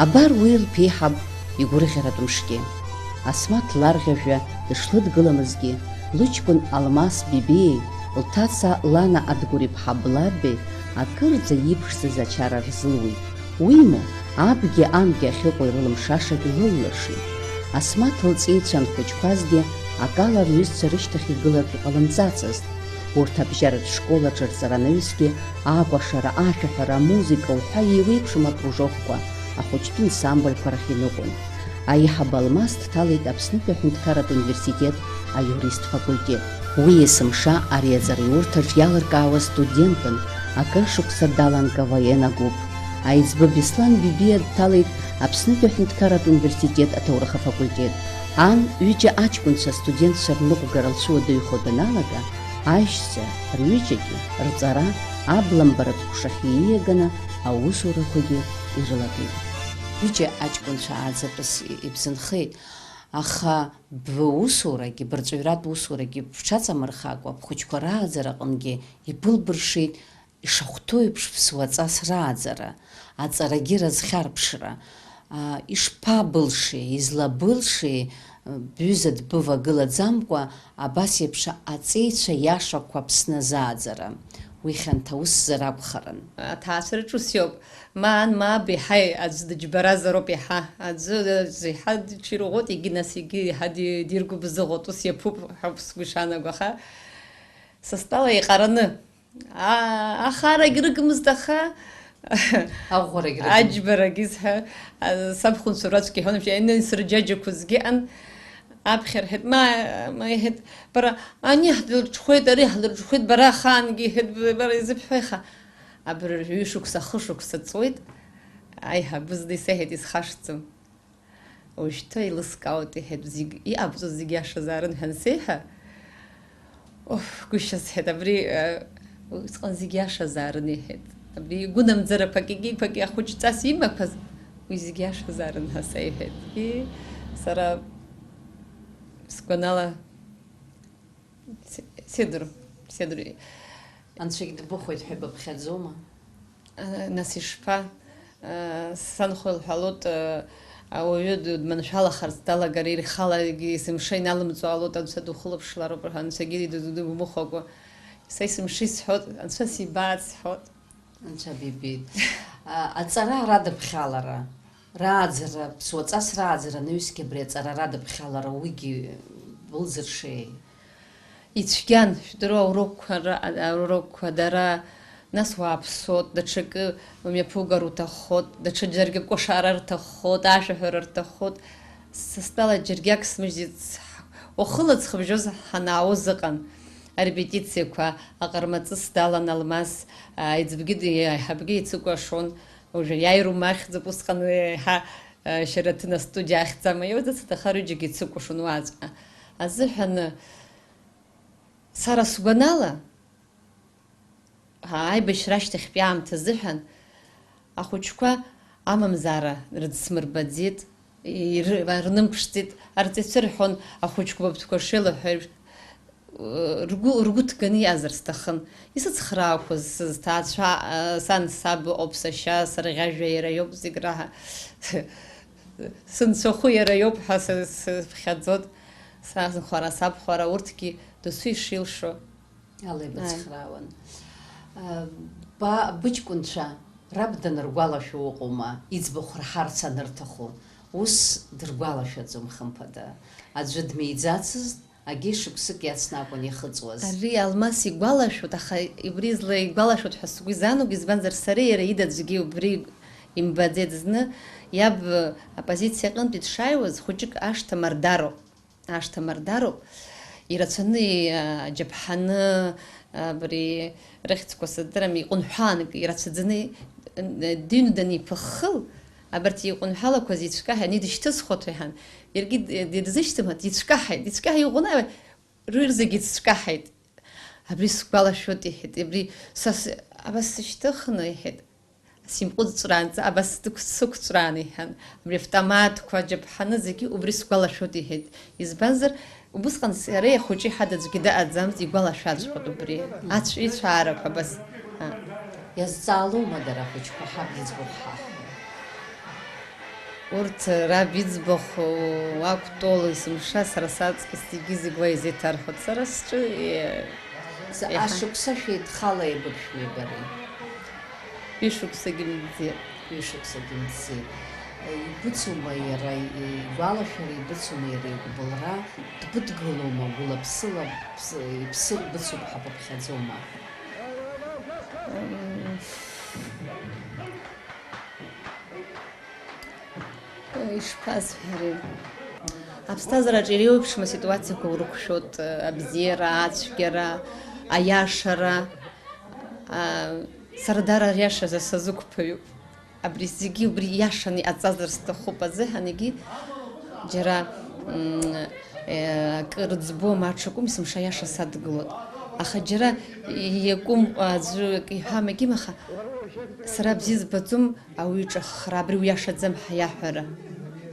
Абар уи лԥеиҳаб игәырӷьаратә мшгьы. Асмаҭ ларӷьажәҩа дышлыдгыламызгьы, лыҷкәын Алмас Бебиеи лҭаца Лана Адгәыр-иԥҳа Блаббеи акырӡа иԥшӡаз ачара рзылуит. Уимоу, абгьы амгьы ахьыҟоу ирылымшашагь лыллашеит. Асмаҭ лҵеицәа анхәыҷқәазгьы акала рҩызцәа рышьҭахь игылартә иҟалымҵацызт. Урҭ абжьаратә школ аҿы рҵаранаҩсгьы акәашара, ашәаҳәара, амузыка уҳәа еиуеиԥшым акружокқәа, ахәыҷтәы ансамбльқәа рахь иныҟәон. Аиҳаб Алмас дҭалеит Аԥснытәи аҳәынҭқарратә университет аиурист факультет. Уи есымша ари аҵараиурҭаҿ иалыркаауа студентын, акыр шықәса далан КВН агәыԥ. Аиҵбы Беслан Бебиа дҭалеит Аԥснытәи аҳәынҭқарратә университет аҭоурых афакультет. Ан ҩыџьа аҷкәынцәа астудентцәа рныҟәгара лцәыуадаҩхо даналага, аишьцәа рҩыџьагьы рҵара абламбаратә ҟәшахьы ииаганы аусурақәагьы ирылагеит. Ҩыџьа аҷкәынцәа ааӡатәыс ибзынхеит, аха бусурагьы, бырҵаҩратә усурагьы бҽаҵамырхакәа, бхәыҷқәа рааӡара аҟынгьы ибылбыршеит, ишахәҭоу еиԥш ԥсуаҵас рааӡара, аҵарагьы разхьарԥшра, аа, ишԥабылшеи, излабылшеи, бҩыза дбывагылаӡамкәа, абас еиԥш аҵеицәа иашақәа Аԥсны азааӡара? Уи хьанҭа усзар акәхарын. Аҭаацәараҿ ус иоуп, Ма ан, ма аб еиҳа аӡә дыџьбаразароуп, еиҳа аӡәы, аӡә еиҳа дҽирӷәӷәоит, егьи нас егьи еиҳа ди-, диргәыбзыӷәӷәоит, ус иаԥуп ҳәа сгәы ишаанагоу, аха са стәала еиҟараны. А-, ахарагь рыгмызт, аха аӷәӷәарагь рыгмызт. Аџьбарагьы сҳәа, а, сабхәынцәа рацәгьа иҳәон, исырџьаџьақәозгьы ыҟан, аԥхьа рҳәеит, ма, ма иҳәеит, бара, ани ҳдырҽхәеит, ари ҳдырҽхәеит, бара ахаангьы иҳәеит, бара изыбҳәеи, аха абри ҩышықәса, хышықәса ҵуеит, аиҳабы зны исеиҳәеит, исхашҭӡом. Уажәшьҭа еилыскаауеит, иҳәеит, зегь, иҟабҵо зегь иашазаарын ҳәа ансеиҳәа, оф, гәышьа сҳәеит, абри, э, усҟан зегь иашазаарын, иҳәеит. Абри игәынамӡарақәак егьиқәак ахәыҷҵас имақәаз, уи зегь иашазаарын ҳәа сеиҳәеит. И, сара сгәанала, се-, сеидру-, сеидру-, Анцәагь дбыхәоит ҳәа ибыԥхьаӡома? Нас ишԥа? Санхәа илҳәалоит, ауаҩы дманшәалахарц далагар, ихалагьы есымша иналымҵуа ҟалоит, Анцәа духылаԥшлароуп рҳәан, Анцәагьы дудумыхәакәа. Са есымша исҳәоит, Анцәа сибааит сҳәоит. Анцәа бибеит. А, аҵара радыԥхьалара, рааӡара, ԥсуаҵас рааӡара, анаҩсгьы абри аҵара радыԥхьалара, уигьы былзыршеи? Ицәгьан, шәдыруа аурокқәа ра-, аурокқәа дара, нас уааԥсоит, даҽакы умҩаԥугар уҭаххоит, даҽа џьаргьы акәашара рҭаххоит, ашәаҳәара рҭаххоит. Са стәала џьаргьы ак смыжьӡеит, ц-, уахынла ҵхыбжьоз ҳанаауаз ыҟан, арепетициақәа, аҟармаҵыс далан Алмас, аиҵбгьы ди-, аиҳабгьы ицыкәашон, уажәы иааирума ахьӡуп, усҟан еиҳа, а, Шьараҭын астудиа ахьӡ амаиоз, аха рҩыџьагьы ицыкәашон уаҵәҟьа азыҳәан. Сара сгәанала, аибашьра ашьҭахьтәи аамҭа азыҳәан ахәыҷқәа амамзаара рыдсмырбаӡеит, иры-, рнымԥшӡеит, арҵаҩцәа рҳәон, ахәыҷқәа бабтәқәа шеилаҳәа еиԥш, ргәы, ргәы ҭганы иҟазар сҭахын. Исыцхраақәоз сызҭаацәа, сан саб ыҟоуп, сашьа, сарӷьажәҩа иара иоуп зегь раҳа. Сынцәахәы иара иоуп ҳәа сы-, сыԥхьаӡоит. Сазынхәара, сабхәара, урҭгьы досу ишилшо. Ала ибыцхраауан. Ааи. А, ба-, быҷкәынцәа раб даныргәалашәо ыҟоума, иӡбахә рҳарц анырҭаху? Ус дыргәалашәаӡом, хымԥада. Аӡәы дмиӡацызт, агьи шықәсык иацны акәын иахыҵуаз. Ари Алмас игәалашәоит, аха убри изла игәалашәоит ҳәа сгәы изаанагом, избанзар, сара иара ида аӡәгьы убри имбаӡеит. Зны иаб аппозициа аҟынтәи дшааиуаз, хәыҷык ашҭа мардароуп. Ашҭа мардароуп, ирацәаны, а, џьаԥҳаны, а, абри рыхьӡқәа сыздырам, иҟәынҳәаанк ирацәаӡаны, н-, дыҩны даниԥыххыл, абарҭ иҟәынҳәалақәаз ицәкаҳа, ани дышьҭысхуеит ҳәа иҳәан, иаргьы д-, дидзышьҭымхит, дицәкаҳаит, дицәкаҳа иҟәнаҩ, рҩызагьы ицәкаҳаит. Абри сгәалашәоит, иҳәеит, абри са с-, абас сышьҭыхны, иҳәеит. Симҟәыҵҵәраанӡа абас дықә-, сықәҵәраан, иҳәан, абри автоматқәа џьаԥҳаны зегьы убри сгәалашәоит, иҳәеит. Избанзар, убысҟан сареи ахәыҷи ҳада аӡәгьы дыҟаӡамызт, игәалашәаҵәҟьоит убри. Ацә-, ицәаарақәа абас. А. Иазҵаалома дара ахәыҷқәа ҳаб иӡбахә ҳахәо? Урҭ раб иӡбахә уақәтәоула есымша сара саҵкыс зегьы-зегь уа изеиҭарҳәоит. Сара сҿы, е-, Са-, еиҳа. Ашықәса шәеидхала еибыԥшәмеи бареи? Ҩышықәсагьы мҵит. Ҩышықәсагьы мҵит. Ибыцума иара, игәалашәара ибыцума иара игәыбылра, дбыдгылома гәыла-ԥсыла, ԥс-, иԥсы быцуп ҳәа быԥхьаӡома? М, Ишԥасҳәари? Аԥсҭазаараҿы иреиуеиԥшым аситуациақәа урықәшәоит, абзиара, ацәгьара, аиашара. А, сара даара аиашазы сазықәԥаҩуп. Абри зегьы убри иашаны иҟаҵазар сҭахуп азыҳәан, егьи џьара, м, э, акы рыӡбом, аҽакәым, есымша аиаша садгылоит. Аха џьара иакәым, аӡәы акы иҳәам, егьим, аха сара бзиа збаӡом, ауаҩы иҿаххра, абри уиашаӡам ҳәа иаҳәара.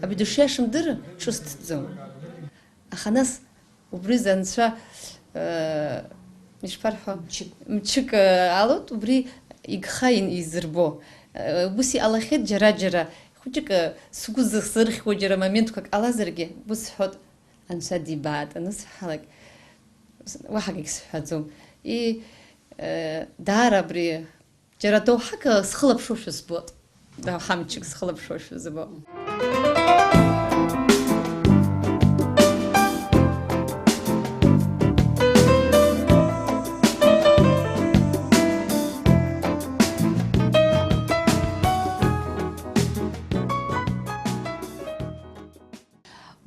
Абри дышиашам дырын, ҿысҭӡом. Аха нас убри анцәа, э, ишԥарҳәо? Мчык. Мчык, э, алоуп, убри игха ин-, изырбо. Э, ус иҟалахьеит џьара-џьара. Хәыҷык, э, сгәы зыхзырхьуа џьара моментқәак ҟалазаргьы, ус сҳәоит, анцәа дибааит анысҳәалак, уаҳа акгьы сҳәаӡом. И, э, даара абри Џьара доуҳак схылаԥшушәа збоит. Ҳамчык схылаԥшуашәа збо.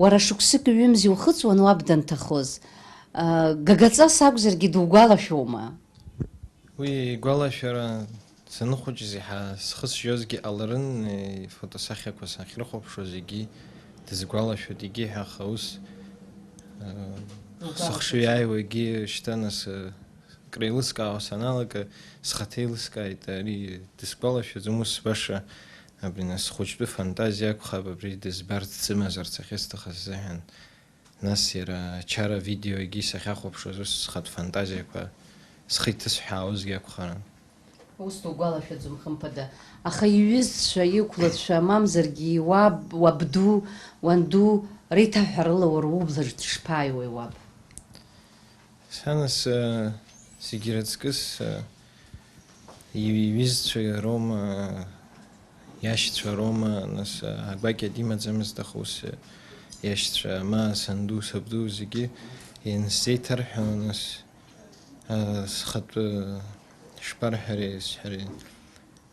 Уара шықәсык ҩымзи ухыҵуан уаб данҭахоз. Гагаҵас акәзаргьы дугәалашәома? Уи игәалашәара, саныхәыҷыз еиҳа схы сжьозгьы ҟаларын, ифотосахьақәа сахьрыхәаԥшуа зегьы дызгәалашәоит, егьи ҳәа, аха ус, э, сыхшыҩ ааиуагьы шьҭа нас, э, креилыскаауа саналага, схаҭа еилыскааит, ари дысгәалашәаӡом, ус баша, абри нас схәыҷтәы фантазиа акәхап, абри дызбарц, дсымазарц ахьысҭахыз азыҳәан. Нас иара ачара авидеогьы сахьахәаԥшуаз, ус схатә фантазиақәа схы иҭысҳәаауазгьы акәхарын. Ус дугәалашәаӡом, хымԥада. Аха иҩызцәа, иқәлацәа, мамзаргьы уаб, уабду, уанду реиҭаҳәарыла уара ублаҿ дышԥааиуеи уаб? Са нас, э, зегь ирыцкыс, э, Иҩызцәа роума, иашьцәа роума, нас, агәакьа димаӡамызт, аха ус, иашьцәа, ма санду, сабду зегьы иансзеиҭарҳәо, нас, а, схатәы, шԥарҳәари, сҳәари,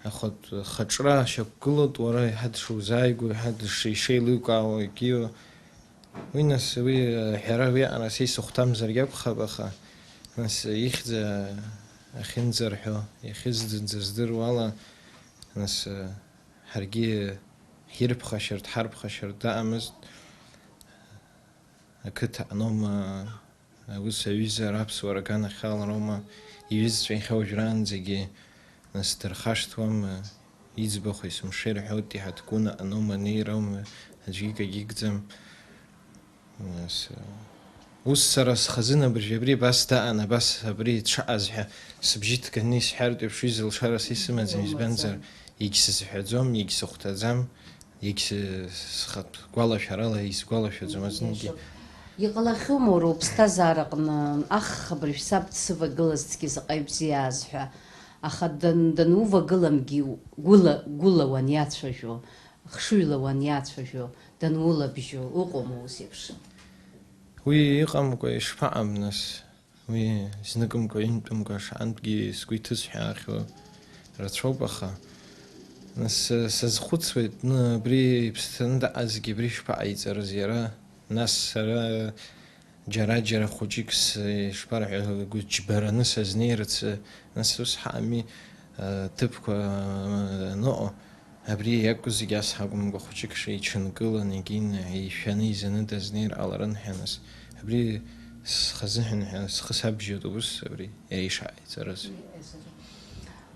ахатә хаҿра шьақәгылоуп, уара иҳа дшузааигәоу, иҳа дши-, ишеилукаауа, егьиу. Уи, нас, уи, аҳәара уиаҟара са исыхәҭамзаргьы акәхап, аха, нас, ихьӡ ахьынӡарҳәо, иахьызӡынӡа здыруа ала, нас, ҳаргьы ҳирԥхашьартә, ҳарԥхашьартә даҟамызт. Ақыҭа аҟноума, ус аҩыза аԥсуара аганахьала роума, иҩызцәа иахьа уажәраанӡагьы, нас, дырхашҭуама, иӡбахә есымша ирҳәоит, иҳаҭгәын аҟноума, анеираума, аӡәгьы икагьы игӡам. Нас, ус сара схазын абыржәы абри абас даан, абас абри дшаҟаз ҳәа сыбжьы ҭганы исҳәартә еиԥш, уи зылшара са исымаӡам, избанзар, егьсызҳәаӡом, егьсыхәҭаӡам, егьсы-, схатә гәалашәарала исгәалашәаӡом азынгьы. Иҟалахьоума уара уԥсҭазаараҟны, ах, абыржә саб дсывагылазҭгьы заҟа ибзиааз ҳәа, аха дан-, данувагыламгьы гәыла, гәыла уаниацәажәо, хшыҩла уаниацәажәо, данулабжьо, ыҟоума ус еиԥш? Уи иҟамкәа ишԥаҟам, нас? Уи зныкымкәа, ҩынтәымкәа шаҟантәгьы сгәы иҭысҳәаахьоу рацәоуп, аха, нас, са-, сазхәыцуеит, ну, абри иԥсҭаны даҟазгьы абри шԥаҟаиҵарыз иара? Нас сара џьара-џьара хәыҷык с-, ишԥарҳәо, гәыџьбараны сазнеирц, нас ус ҳаами, э, ҭыԥқәа, э, аныҟоу, абри иакәызгьы ас ҳакәымкәа, хәыҷык шеиҽынкыланы, егьин, еишәаны изаны дазнеир ҟаларын ҳәа, нас, абри схазыҳәан ҳәа схы сабжьоит убыс, абри иара ишааиҵарыз.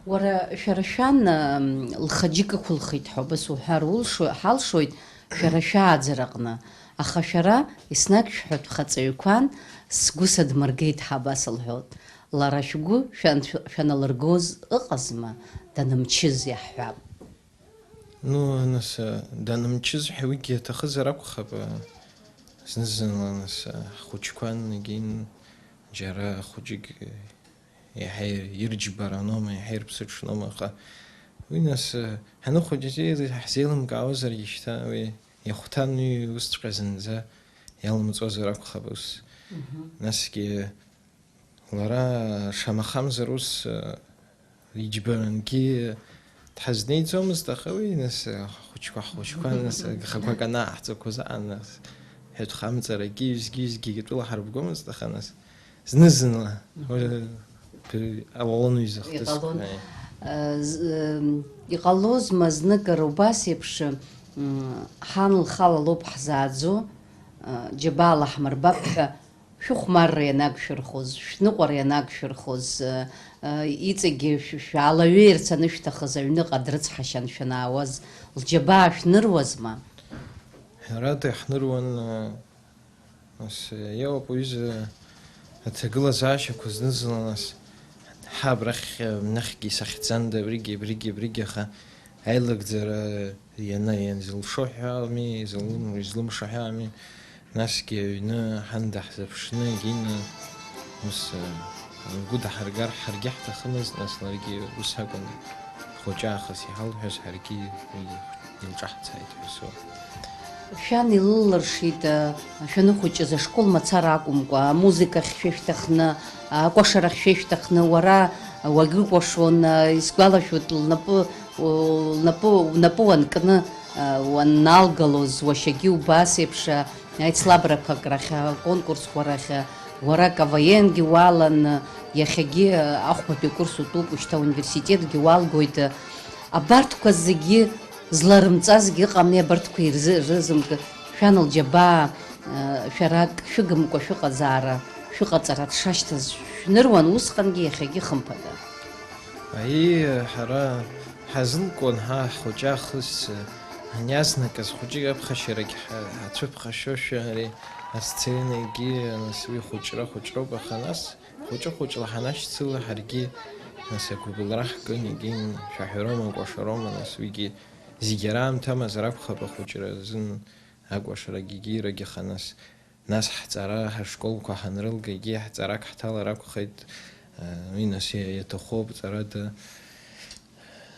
Уара, шәара шәан, м, лхаџьык ықәылхит ҳәа убас уҳәар улшо-, ҳалшоит, шәара шәааӡараҟны, аха шәара еснагь шәҳәатә хаҵаҩқәан, сгәы садмыргеит ҳәа абас лҳәот. Лара шәгәы шәан-, шәаналыргоз ыҟазма, данымчыз иаҳҳәап. Ну, нас, данымчыз ҳәа уигьы аҭахызар акәхап, зны-зынла, нас, ҳхәыҷқәан, егьин, џьара хәыҷык, иаҳа ирџьбараноума, иаҳа ирԥсыҽноума, аха уи, нас, ҳаныхәыҷыз ҳзеилымкаауазаргьы шьҭа уи иахәҭан, уи усҵәҟьа зынӡа иалымҵуазар акәхап ус. Мгм. Насгьы лара шамахамзар ус, иџьбарангьы дҳазнеиӡомызт, аха уи, нас, ҳхәыҷқәа, ҳхәыҷқәа, нас, гхақәак анааҳҵақәоз аан, нас, ҳәатәхамҵарагьы, ҩызгьы-ҩызгьы тәыла ҳарбгомызт, аха, нас, зны-зынла, уи, п-, иҟалон уи зыхҭысқәа. Иҟалон. Э, з-, м, иҟалозма зныкыр убас еиԥш, м, ҳан лхала лоуп ҳзааӡо, э, џьабаала ҳмырбап ҳәа, шәыхәмарра ианагшәырхоз, шәныҟәара ианагшәырхоз, э, э, иҵегьы шә-, шәаалаҩеирц анышәҭахыз аҩныҟа дрыцҳашьан шәанаауаз, лџьабаа шәныруазма? Ҳәарада, иаҳныруан, э, Нас, иоуп, уҩыза, аҭагылазаашьақәа зны-зынла, нас, ҳа абрахь, нахьгьы исахьӡанда, абригьы, абригьы, абригьы, аха аилагӡара иана-, ианзылшо ҳәа ами, излым-, излымшо ҳәа ами, насгьы аҩны ҳан даҳзыԥшны, егьины, ус, лгәы даҳаргар ҳаргьы ҳҭахымызт, нас ларгьы ус акәын, Хәыҷы аахыс иҳалҳәаз ҳаргьы уи илҿаҳҵааит ҳәа соуп. Шәан илылыршеит, шәаныхәыҷыз ашкол мацара акәымкәа, амузыкахь шәышәҭахны, акәашарахь шәышәҭахны, уара уагьыкәашон, исгәалашәоит, лнапы, лнапы, лнапы уанкны уанналгалоз, уашьагьы убас еиԥш аицлабрақәак рахь, аконкурсқәа рахь, уара КВН-гьы уалан, иахьагьы ахәбатәи акурс утәуп, ушьҭа ауниверситетгьы уалгоит. Абарҭқәа зегьы зларымҵазгьы ыҟами, абарҭқәа ирзы-, рызымк-, шәан лџьабаа, шәара ак шәыгымкәа шәыҟазаара, шәыҟаҵара дшашьҭаз шәныруан усҟангьы, иахьагьы хымԥада. Аиеи, ҳара ҳазылкуан ҳа ҳхәыҷы аахыс, ҳаниазнакыз хәыҷык аԥхашьарагь ҳа-, ҳацәыԥхашьошәа ари асценагьы, нас уи хәыҷра хәыҷроуп, аха нас хәыҷы-хәыҷла ҳанашьцыла ҳаргьы, нас агәыбылра ҳкын, егьин шәаҳәароума, кәашароума, нас уигьы зегьы раамҭа амазар акәхап ахәыҷра азын акәашарагь егьирагь, аха нас Нас ҳҵара, ҳашколқәа ҳанрылга, егьи ҳҵарак ҳҭалар акәхеит, уи нас иа-, иаҭахуп ҵарада.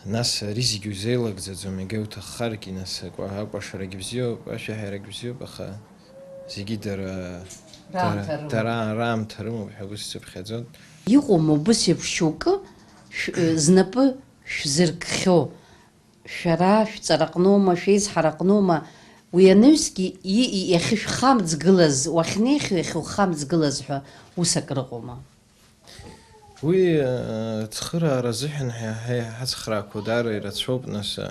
Нас ари зегьы узеилагӡаӡом, егьа уҭаххаргьы, нас акәа-, акәашарагь бзиоуп, ашәаҳәарагь бзиоуп, аха зегьы дара, дара, Раамҭа рымоуп. Дара раамҭа рымоуп ҳәа ус сыԥхьаӡоит. Иҟоума убыс еиԥш шьоукы шә-, знапы шәзыркхьоу? Шәара шәҵараҟноума, шәеизҳараҟноума, уи анаҩсгьы и-, и-, иахьышәхамҵгылаз, уахьнеихьоу иахьухамҵгылаз ҳәа ус акрыҟоума? Уи, э, ацхыраара азыҳәан ҳа-, ҳа-, ҳацхраақәа даара ирацәоуп, нас, э,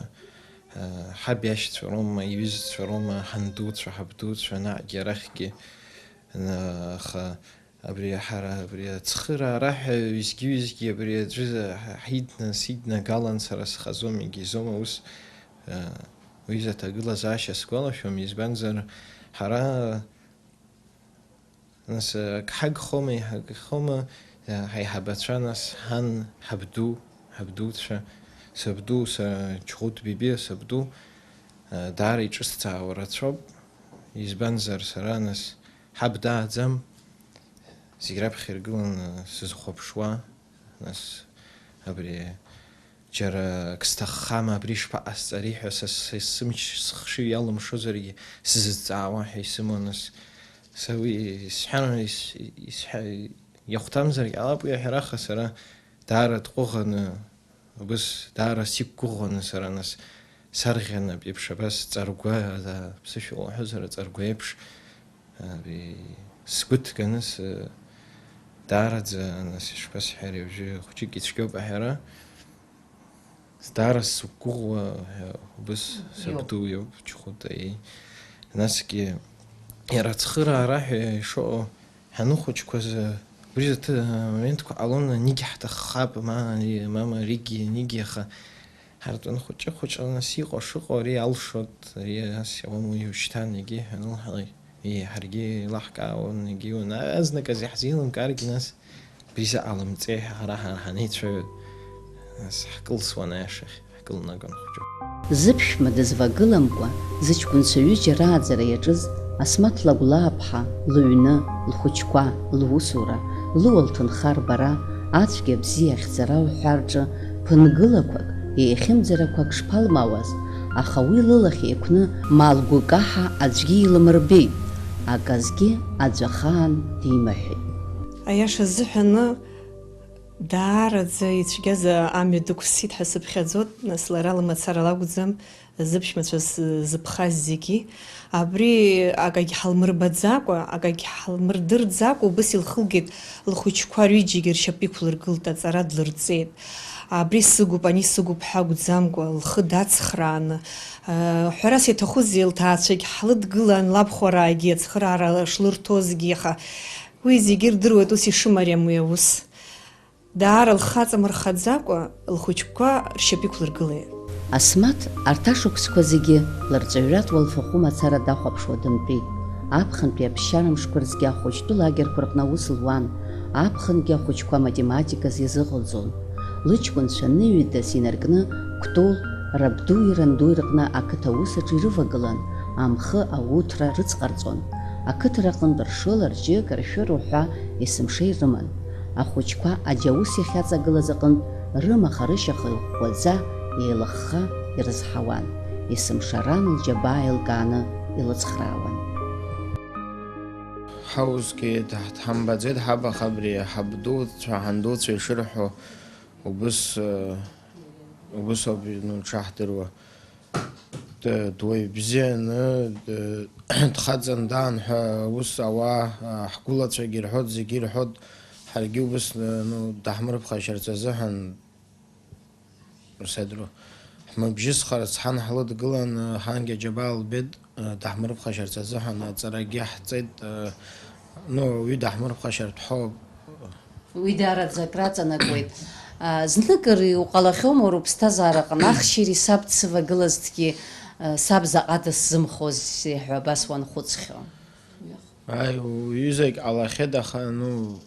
ҳаб иашьцәа роума, иҩызцәа роума, ҳандуцәа, ҳабдуцәа, наҟгьы арахьгьы, н-, аха Абри ҳара, абри ацхыраара ҳәа ҩызгьы-ҩызгьы абри аӡәы ҳа-, ҳидна-, сиднагалан сара схазом, егьизом аус, а, уи изы аҭагылазаашьа сгәалашәом, избанзар, ҳара, нас, ак ҳагхома, иҳагхома, а, ҳаиҳабацәа, нас, ҳан, ҳабду, ҳабдуцәа, сабду, са, Ҷӷәыд Биби, сабду, а, даара иҿысҭаауа рацәоуп, избанзар, сара, нас, ҳаб дааӡам, Зегь раԥхьа иргыланы сызхәаԥшуа, нас, абри, џьара ак сҭаххама, абри шԥаҟасҵари ҳәа са, са сымч, сыхшыҩ иалымшозаргьы сзызҵаауа ҳәа исымоу, нас, са уи исҳәан, ис-, исҳәа-, иахәҭамзаргь ҟалап уи аҳәара, аха сара даара дҟәыӷаны, Убыс даара сиқәгәыӷуан сара, нас, сарӷьа нап еиԥш абас ҵаргәа, ԥсышәала уҳәозар, аҵаргәа еиԥш, ари, сгәы ҭганы, сы-, даараӡа, нас, ишԥасҳәари, уажәы хәҷык ицәгьоуп аҳәара, даара сықәгәыӷуа, ҳәа, убыс Иоуп. Сабду иоуп, Ҷыхәыта, еи. Насгьы, иара ацхыраара ҳәа ишыҟоу, Ҳаныхәыҷқәаз, убри зыҭ-, моментқәа ҟалон, анигьы ҳҭаххап, ма ари, мама аригьы, анигьы, аха ҳартәын хәыҷы-хәыҷла нас иҟоу шыҟоу ари алшоит, ари ас иауам уи ушьҭан, егьи ҳәа анылҳәалак, еиҳаргьы еилаҳкаауан, егьиуан, азныказ иаҳзеилымкааргьы нас, убри заҟа лымҵеи ҳәа ҳара ҳа-, ҳанеицәажәо, нас ҳкылсуан аиашахь. Ҳкылнагон хәҷы. Зыԥшәма дызвагыламкәа, зыҷкәынцәа ҩыџьа рааӡара иаҿыз Асмаҭ Лагәлааԥҳа лыҩны, лхәыҷқәа, лусура, лыуа лҭынха рбара, ацәгьа абзиа ахьӡара уҳәа рҿы ԥынгылақәак, еихьымӡарақәак шԥалмауаз, аха уи лылахь еиқәны ма лгәы каҳа аӡәгьы илымырбеит, аказгьы аӡә ахаан димаҳәеит. Аиаша азыҳәаны, Даараӡа ицәгьаз амҩа дықәсит ҳәа сыԥхьаӡоит, нас лара лымацара лакәӡам, зыԥшәмацәа з-, зыԥхаз зегьы. Абри акагь ҳалмырбаӡакәа, акагь ҳалмырдырӡакәа убыс илхылгеит лхәыҷқәа рҩыџьагьы ршьапы иқәлыргылт, аҵара длырҵеит. Абри сыгуп, ани сыгуп ҳәа акәӡамкәа, лхы дацхрааны, ҳәарас иаҭахузеи, лҭаацәагь ҳлыдгылан, лабхәараагьы ацхыраара шлырҭозгьы, аха Уи зегьы ирдыруеит ус ишымариам уи аус. Даара лхы аҵамырхаӡакәа, лхәыҷқәа ршьапы иқәлыргылеит. Асмаҭ арҭ ашықәсқәа зегьы лырҵаҩратә уалфахәы мацара дахәаԥшуа дымтәеит. Аԥхынтәи аԥсшьара мшқәа рзгьы ахәыҷтәы лагерқәа рҟны аус луан, аԥхынгьы ахәыҷқәа аматематиказ иазыҟалҵон. Лыҷкәынцәа ныҩ-ҩыдас инаркны Кәтол, рабдуи рандуи рҟны ақыҭа аус аҿы ирывагылан, амхы, ауҭра рыцҟарҵон. Ақыҭара аҟынтә ршыла, рџьыка, ршәыра уҳәа есымша ирыман. Ахәыҷқәа аџьаус иахьаҵагылаз аҟынтә рымаха-рышьаха иӷәӷәаӡа, еилыхха ирызҳауан, есымша ран лџьабаа еилкааны илыцхраауан. Ҳаусгьы дҳ-, дҳамбаӡеит, ҳабаха абри ҳабдуцәа, ҳандуцәа ишырҳәо, убыс, э, убыс ауп, ну, дшаҳдыруа. Д-, дуаҩ бзианы, д-, дхаҵан даан ҳәа аус ауаа, а, ҳгәылацәагьы ирҳәоит, зегьы ирҳәоит, ҳаргьы убыс, э, ну, даҳмырԥхашьарц азыҳәан, сеидру, ҳмыбжьысхарц ҳан ҳлыдгылан, ҳангьы аџьабаа лбеит, даҳмырԥхашьарц азыҳәан аҵарагьы ҳҵеит, ну, уи даҳмырԥхашьартә ҳәоуп. Уи даараӡа акраҵанакуеит. Зныкыр иуҟалахьоума уара уԥсҭазаараҟны ахьчареи саб дсывагылазҭгьы, саб заҟа дысзымхозеи ҳәа абас уанхәыцхьоу? Аи, уҩызагь ҟалахьеит, аха, ну,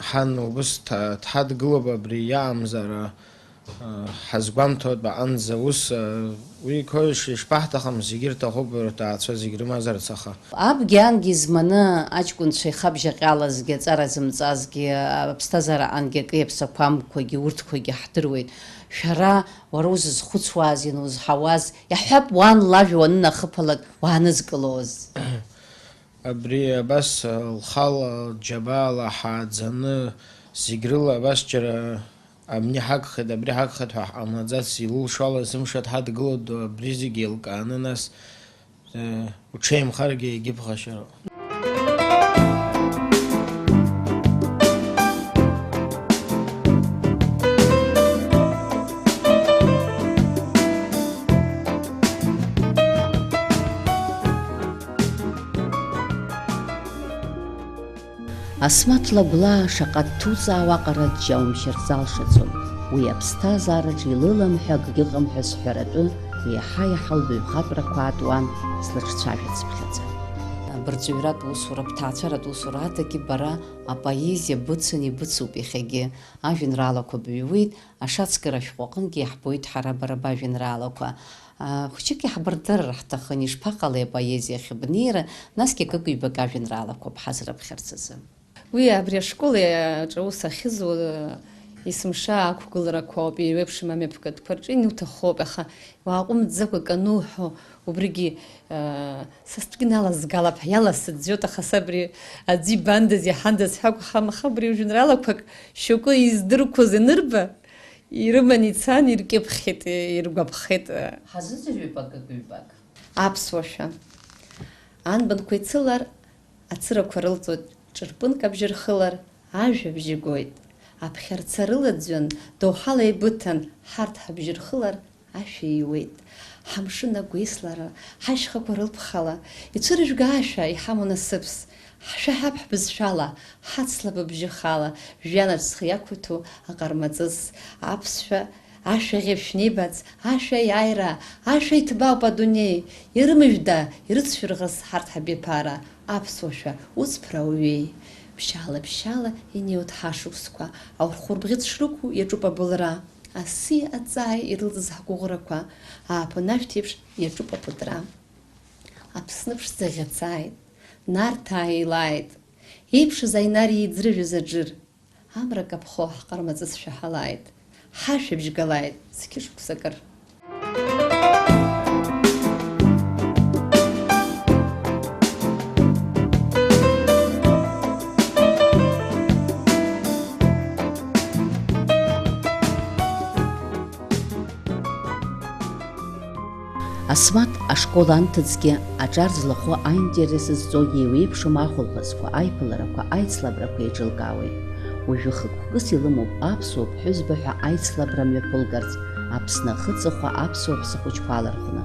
Ҳан убыс дҳа-, дҳадгылоуп абри иаамзара, а, ҳазгәамҭоит аҟанӡа ус, а, уи қәеишь ишԥаҳҭахым, зегьы рҭахуп рҭаацәа зегь рымазарц, аха. Абгьы ангьы зманы аҷкәынцәа ихабжьаҟьалазгьы, аҵара зымҵазгьы, аԥсҭазаара ангьы акы иаԥсақәамқәагьы урҭқәагьы ҳдыруеит. Шәара, уара узызхәыцуааз, ианузҳауаз, иаҳҳәап, уан лажәа уанынахыԥалак, уаанызкылоз. Абри абас лхала лџьабаала ҳааӡаны, зегь рыла абас џьара абни ҳагхеит, абри ҳагхеит ҳәа ҳҟамлаӡац, илылшо ала есымша дҳадгылоит, абри зегь еилкааны, нас, э, уҽеимхаргьы егьыԥхашьароуп. Асмаҭ Лагәлаа шаҟа дҭуҵаауа аҟара џьаумшьар залшаӡом. Уи аԥсҭазаараҿ илылам ҳәа акгьы ыҟам ҳәа сҳәаратәы, еиҳа-еиҳа лбаҩхатәрақәа аатуан, слыҿцәажәацыԥхьаӡа. Абырҵәыҩратә усура, бҭаацәаратә усура адагьы бара апоезиа быцын ибыцуп иахьагьы. Ажәеинраалақәа быҩуеит, ашацкыра ашәҟәы аҟынгьы иаҳбоит ҳара бара бажәеинраалақәа. А, хәыҷык иаҳбырдырыр ҳҭахын, ишԥаҟалеи апоезиахь бнеира, насгьы акык-ҩбак ажәеинраалақәа бҳазрыԥхьарц азы. Уи абри ашкол аҿы аус ахьызуа есымша ақәгыларақәа ауп, еиуеиԥшым амҩаԥгатәқәа рҿы иануҭаху ауп, аха уааҟәымҵӡакәа акы ануҳәо, убригьы, а, са стәгьы налазгалап ҳәа иаласыӡәӡәоит, аха са абри аӡәы ибандаз, иаҳандаз ҳәа акәхап, аха абри ужәеинраалақәак шьоукы издырқәоз ианырба, ирыман ицан, иркьыԥхьит, иргәаԥхеит. Ҳазыӡырҩып акык-ҩбак. Аԥсуа шәа. Анбанқәа ицылар, ацырақәа рылҵуеит, ҿырпынк абжьы рхылар, ажәабжь игоит. Аԥхьарца рылаӡҩан, доуҳала еибыҭан, ҳарҭ ҳабжьы рхылар, ашәа иуеит. Ҳамшын агәеислара, ҳашьхақәа рылԥхала, ицәыржәга ашәа иҳамоу насыԥс, ҳшәаҳап ҳбызшәала, ҳацлап абжьы хала, жәҩанаҿ зхы иақәиҭу аҟармаҵыс, аԥсшәа, ашәа ӷьеҩ шәнеибац, ашәа аиааира, ашәа иҭбаауп адунеи, ирымыжәда, ирыцәырӷыз ҳарҭ ҳабиԥара, аԥсуа шәа уҵԥра ауаҩеи. Ԥшьаала-ԥшьаала инеиуеит ҳашықәсқәа, аурхәырбӷьыц шрықәу иаҿуп абылра. Аси аҵааи ирылҵыз ҳгәыӷрақәа, ааԥын ашәҭ еиԥш иаҿуп апытра. Аԥсны ԥшӡа ӷьацааит, Нарҭаа еилааит, еиԥшыз аинар еиӡрыжәыз аџыр. Амра каԥхо ҳҟармаҵыс шәаҳалааит, ҳашәабжь галааит, зқьышықәса акыр. Асмаҭ ашкол анҭыҵгьы аҿар злахәу аинтерес зҵо еиуеиԥшым ахәылԥазқәа, аиԥыларақәа, аицлабрақәа еиҿылкаауеит. Уажәы хықәкыс илымоуп аԥсуа ԥҳәызба ҳәа аицлабра мҩаԥылгарц, Аԥсны ахыҵахәа аԥсуа ҳәсахәыҷқәа алархәны.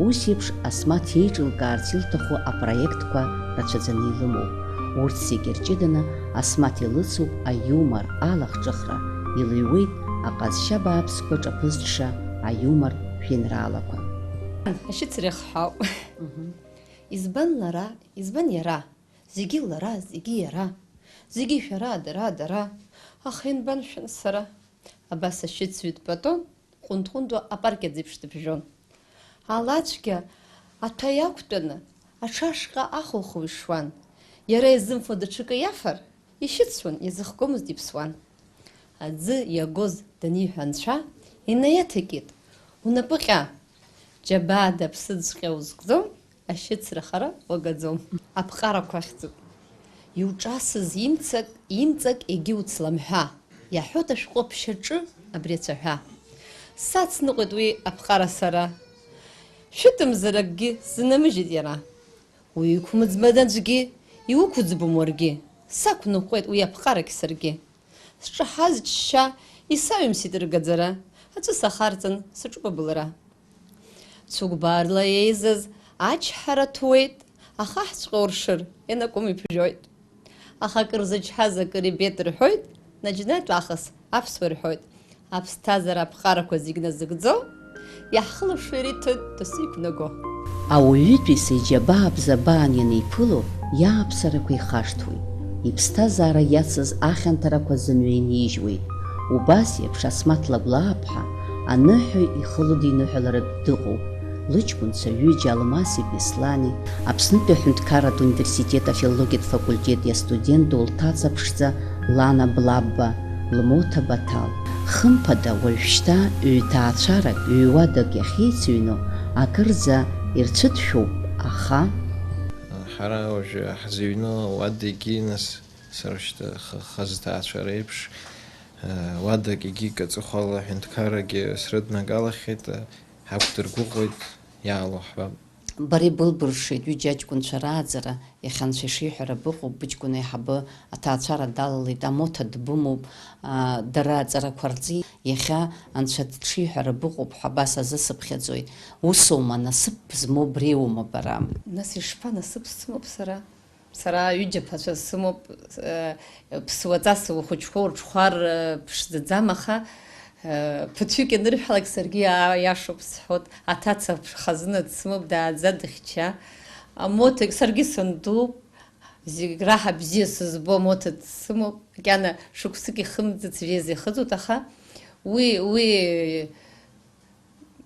Ус еиԥш Асмаҭ еиҿылкаарц илҭаху апроектқәа рацәаӡаны илымоуп. Урҭ зегьы рҷыданы Асмаҭ илыцуп аиумор, алахҿыхра, илыҩуеит аҟазшьа бааԥсқәа ҿаԥызҽша аиумортә жәеинраалақәа. Ашьыцра иахҳәаауп. Мгм. Избан лара, избан иара? Зегьы лара, зегьы иара. Зегьы шәара, дара, дара. Аха инбан шәан сара? Абас ашьыцҩытә пату ҟәындҟәындуа апаркет еиԥш дыбжьон. Алацәгьа аҭәа иақәтәаны, аҽашҟа ахәылхәа ишуан. Иара изымфо даҽакы иафар, ишьыцуан, иазыхгомызт, иԥсуан. Аӡы иагоз даниҳәа анцәа, инаиаҭеикит, Унапы ҟьа, џьабаада аԥсыӡ ҟьа узкӡом, ашьыцра хара уагаӡом. Аԥҟарақәа ахьӡуп. Иуҿасыз имцак, имҵак егьиуцламҳәа, иаҳәоит ашәҟәы аԥшьаҿы абри ацәаҳәа. Сацныҟәеит уи аԥҟара сара. Шәытымзар акгьы сзынамыжьит иара. Уиқәмыӡбан аӡәгьы, иуқәыӡбом уаргьы. Сақәныҟәеит уи аԥҟарагь саргьы. Сҿаҳаз џьшьа исаҩымсит ргаӡара, аҵәы сахарҵан саҿуп абылра. Цәыкәбарла еизаз ачҳара ҭуеит, ахаҳәҵәҟьа уршыр, ианакәым иԥжәоит. Аха акыр зычҳаз акыр ибеит рҳәоит, наџьнатә аахыс аԥсуа рҳәоит. Аԥсҭазаара аԥҟарақәа зегь назыгӡо, иаҳхылаԥшуа ириҭоит досу иқәнаго. Ауаҩытәыҩса иџьабаа бзабаан ианеиԥыло, иааԥсарақәа ихашҭуеит, иԥсҭазаара иацыз ахьанҭарақәа зымҩа инижьуеит. Убас еиԥш Асмаҭ Лагәлааԥҳа аныҳәаҩ ихыло диныҳәалартә дыҟоуп. Лыҷкәынцәа ҩыџьа Алмаси Беслани, Аԥснытәи аҳәынҭқарратә университет афилологиатә факультет иастудент ду лҭаца ԥшӡа Лана Блабба, лмоҭа Баҭал. Хымԥада, уажәшьҭа ҩ-ҭаацәарак, ҩ-уадак иахьеицыҩну акырӡа ирцәыҭшәоуп, аха. Ҳара уажәы ҳзыҩны уадагьы, нас, сара шьҭа х-, хазы ҭаацәара еиԥш, уадак егьи аҵыхәала аҳәынҭқаррагьы срыднагалахьеит, ҳақәдыргәыӷуеит, иаало ҳҳәап. Бара ибылбыршеит ҩыџьа аҷкәынцәа рааӡара, иахьа Анцәа ишиҳәара быҟоуп, быҷкәын аиҳабы аҭаацәара далалеит, амоҭа дбымоуп, аа, дара аҵарақәа рҵеит, иахьа Анцәа дшиҳәара быҟоуп ҳәа абас азысыԥхьаӡоит. Усоума, насыԥ змоу бреиуоума бара? Нас ишԥа насыԥ сымоуп сара? Сара ҩыџьа ԥацәа сымоуп, э, ԥсуаҵас ухәыҷқәа урҽхәар, э, ԥшӡаӡам, аха, э, ԥыҭҩык ианырҳәалак саргьы иа-, иашоуп сҳәоит, аҭаца хазына дсымоуп, дааӡа дыхьча. Амоҭа, саргьы сандууп, зегь раҳа бзиа сызбо амоҭа дсымоуп, макьана шықәсык ихымӡац, жәеиза ихыҵуеит, аха уи, уи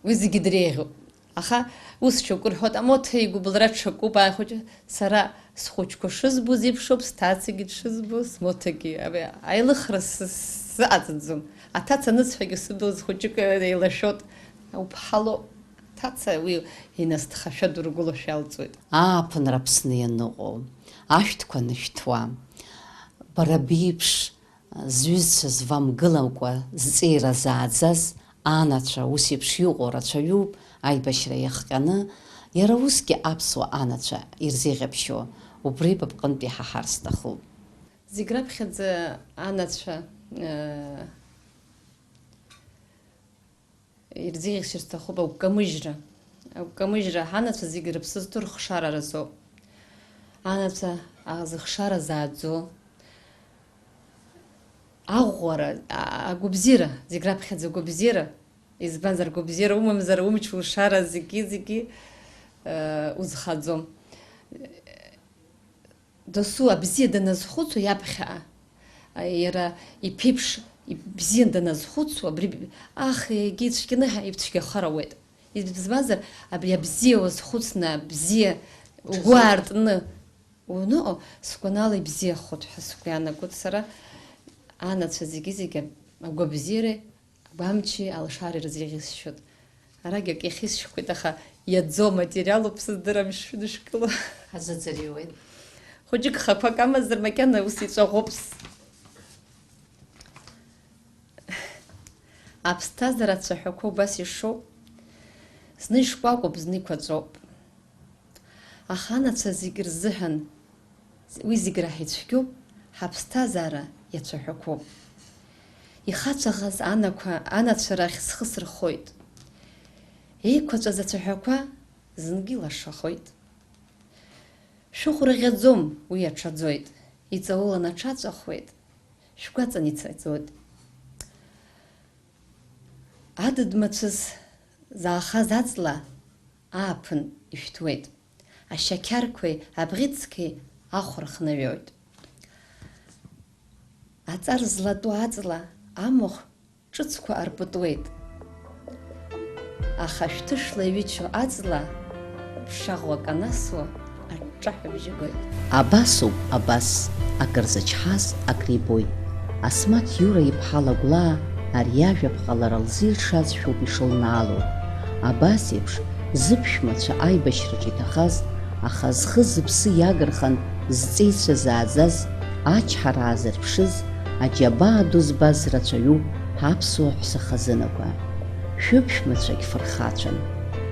Уи зегьы дреиӷьуп. Аха ус шьоукы рҳәоит, амоҭа игәыбылра ҽакуп, аихәыҷы, сара схәыҷқәа шызбоз еиԥшуп, сҭацагьы дшызбо, смоҭагьы. Абри аилыхра сы-, сзыҟаҵаӡом. Аҭаца анысҳәагьы сыдуз хәыҷык еилашәоит. Уԥҳа лоуп. Аҭаца уи инасҭхашәа дургәылашәа иалҵуеит. Ааԥынра Аԥсны ианыҟоу, ашәҭқәа анышәҭуа, бара беиԥш, Зҩызцәа звамгыламкәа зҵеира зааӡаз анацәа ус еиԥш иҟоу рацәаҩуп, аибашьра иахҟьаны, иара усгьы аԥсуа анацәа ирзеиӷьабшьо, убри ба бҟынтә иҳаҳар сҭахуп. Зегь раԥхьаӡа анацәа, э, Ирзеиӷьасшьар сҭахуп агәкамыжьра. Агәкамыжьра, ҳанацәа зегьы рыԥсы зҭоу рыхшара разоуп. Анацәа, а, зыхшара зааӡо. Аӷәӷәара, а, агәабзиара, зегь раԥхьаӡа агәабзиара. Избанзар, агәабзиара умамзар, умч-улшара зегьы, зегьы, э, узхаӡом. Досу абзиа даназхәыцуа иаԥхьаҟа, иара иԥеиԥш ибзиан даназхәыцуа, абри, ах, егьи ицәгьаны ҳа-, ицәгьахар ауеит. Избанзар, абри абзиа уазхәыцны, абзиа угәы аартны уаныҟоу, сгәанала ибзиахоит ҳәа сгәы иаанагоит сара, анацәа зегьы-зегьы агәабзиареи Агәамчи алшареи рзеиӷьасшьоит. Арагь акы иахьысшьқәеит, аха иаӡоу аматериалуп, сыздырам шәыдышәкыло. Ҳазыӡырҩуеит. Хәыҷык хақәак амазар, макьана ус иҵәаӷәоуп. Аԥсҭазаара ацәаҳәақәа убас ишоуп. Зны ишкәакәоуп, зны иқәаҵәоуп. Аха анацәа зегь рзыҳәан уи зегь раҳа ицәгьоуп, ҳаԥсҭазаара иацәаҳәақәоуп. Ихацәаӷаз анақәа, анацәа рахь схы сырхоит. Еиқәаҵәаз ацәаҳәақәа зынгьы илашахоит. Шәыхә рыӷьаӡом, уи аҽаӡоит, иҵаулан аҽаҵәахуеит, шәгәаҵан ицаӡоит. Адыд мацәыс заахаз аҵла ааԥын ишәҭуеит. Ашьақьарқәеи абӷьыцқьеи ахә рхнаҩоит. Аҵар златәу аҵла амахә ҿыцқәа арпытуеит. Аха шәҭышла иҩычо аҵла ԥшаӷәак анасуа, аҿҿаҳәа бжьы гоит. Абасоуп, абас, акыр зычҳаз акрибоит. Асмаҭ Иура иԥҳа Лагәлаа ари ажәаԥҟа лара лзы илшазшәоуп ишылнаало. Абас еиԥш, зыԥшәмацәа аибашьраҿы иҭахаз, аха зхы-зыԥсы иагырхан зҵеицәа зааӡаз, ачҳара аазырԥшыз, аџьабаа ду збаз рацәаҩуп ҳаԥсуа ҳәса хазынақәа. Шәыԥшәмацәагь фырхацәан,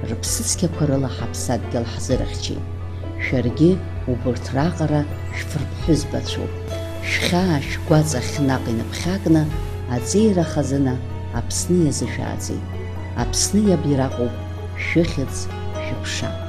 рыԥсыцқьақәа рыла ҳаԥсадгьыл ҳзырыхьчеит. Шәаргьы убырҭ раҟара шәфырԥҳәызбацәоуп. Шәхьаа шәгәаҵахь наҟ иныԥхьакны аҵеира хазына Аԥсны иазышәааӡеит. Аԥсны иабираҟуп шәыхьӡ, шәыԥша.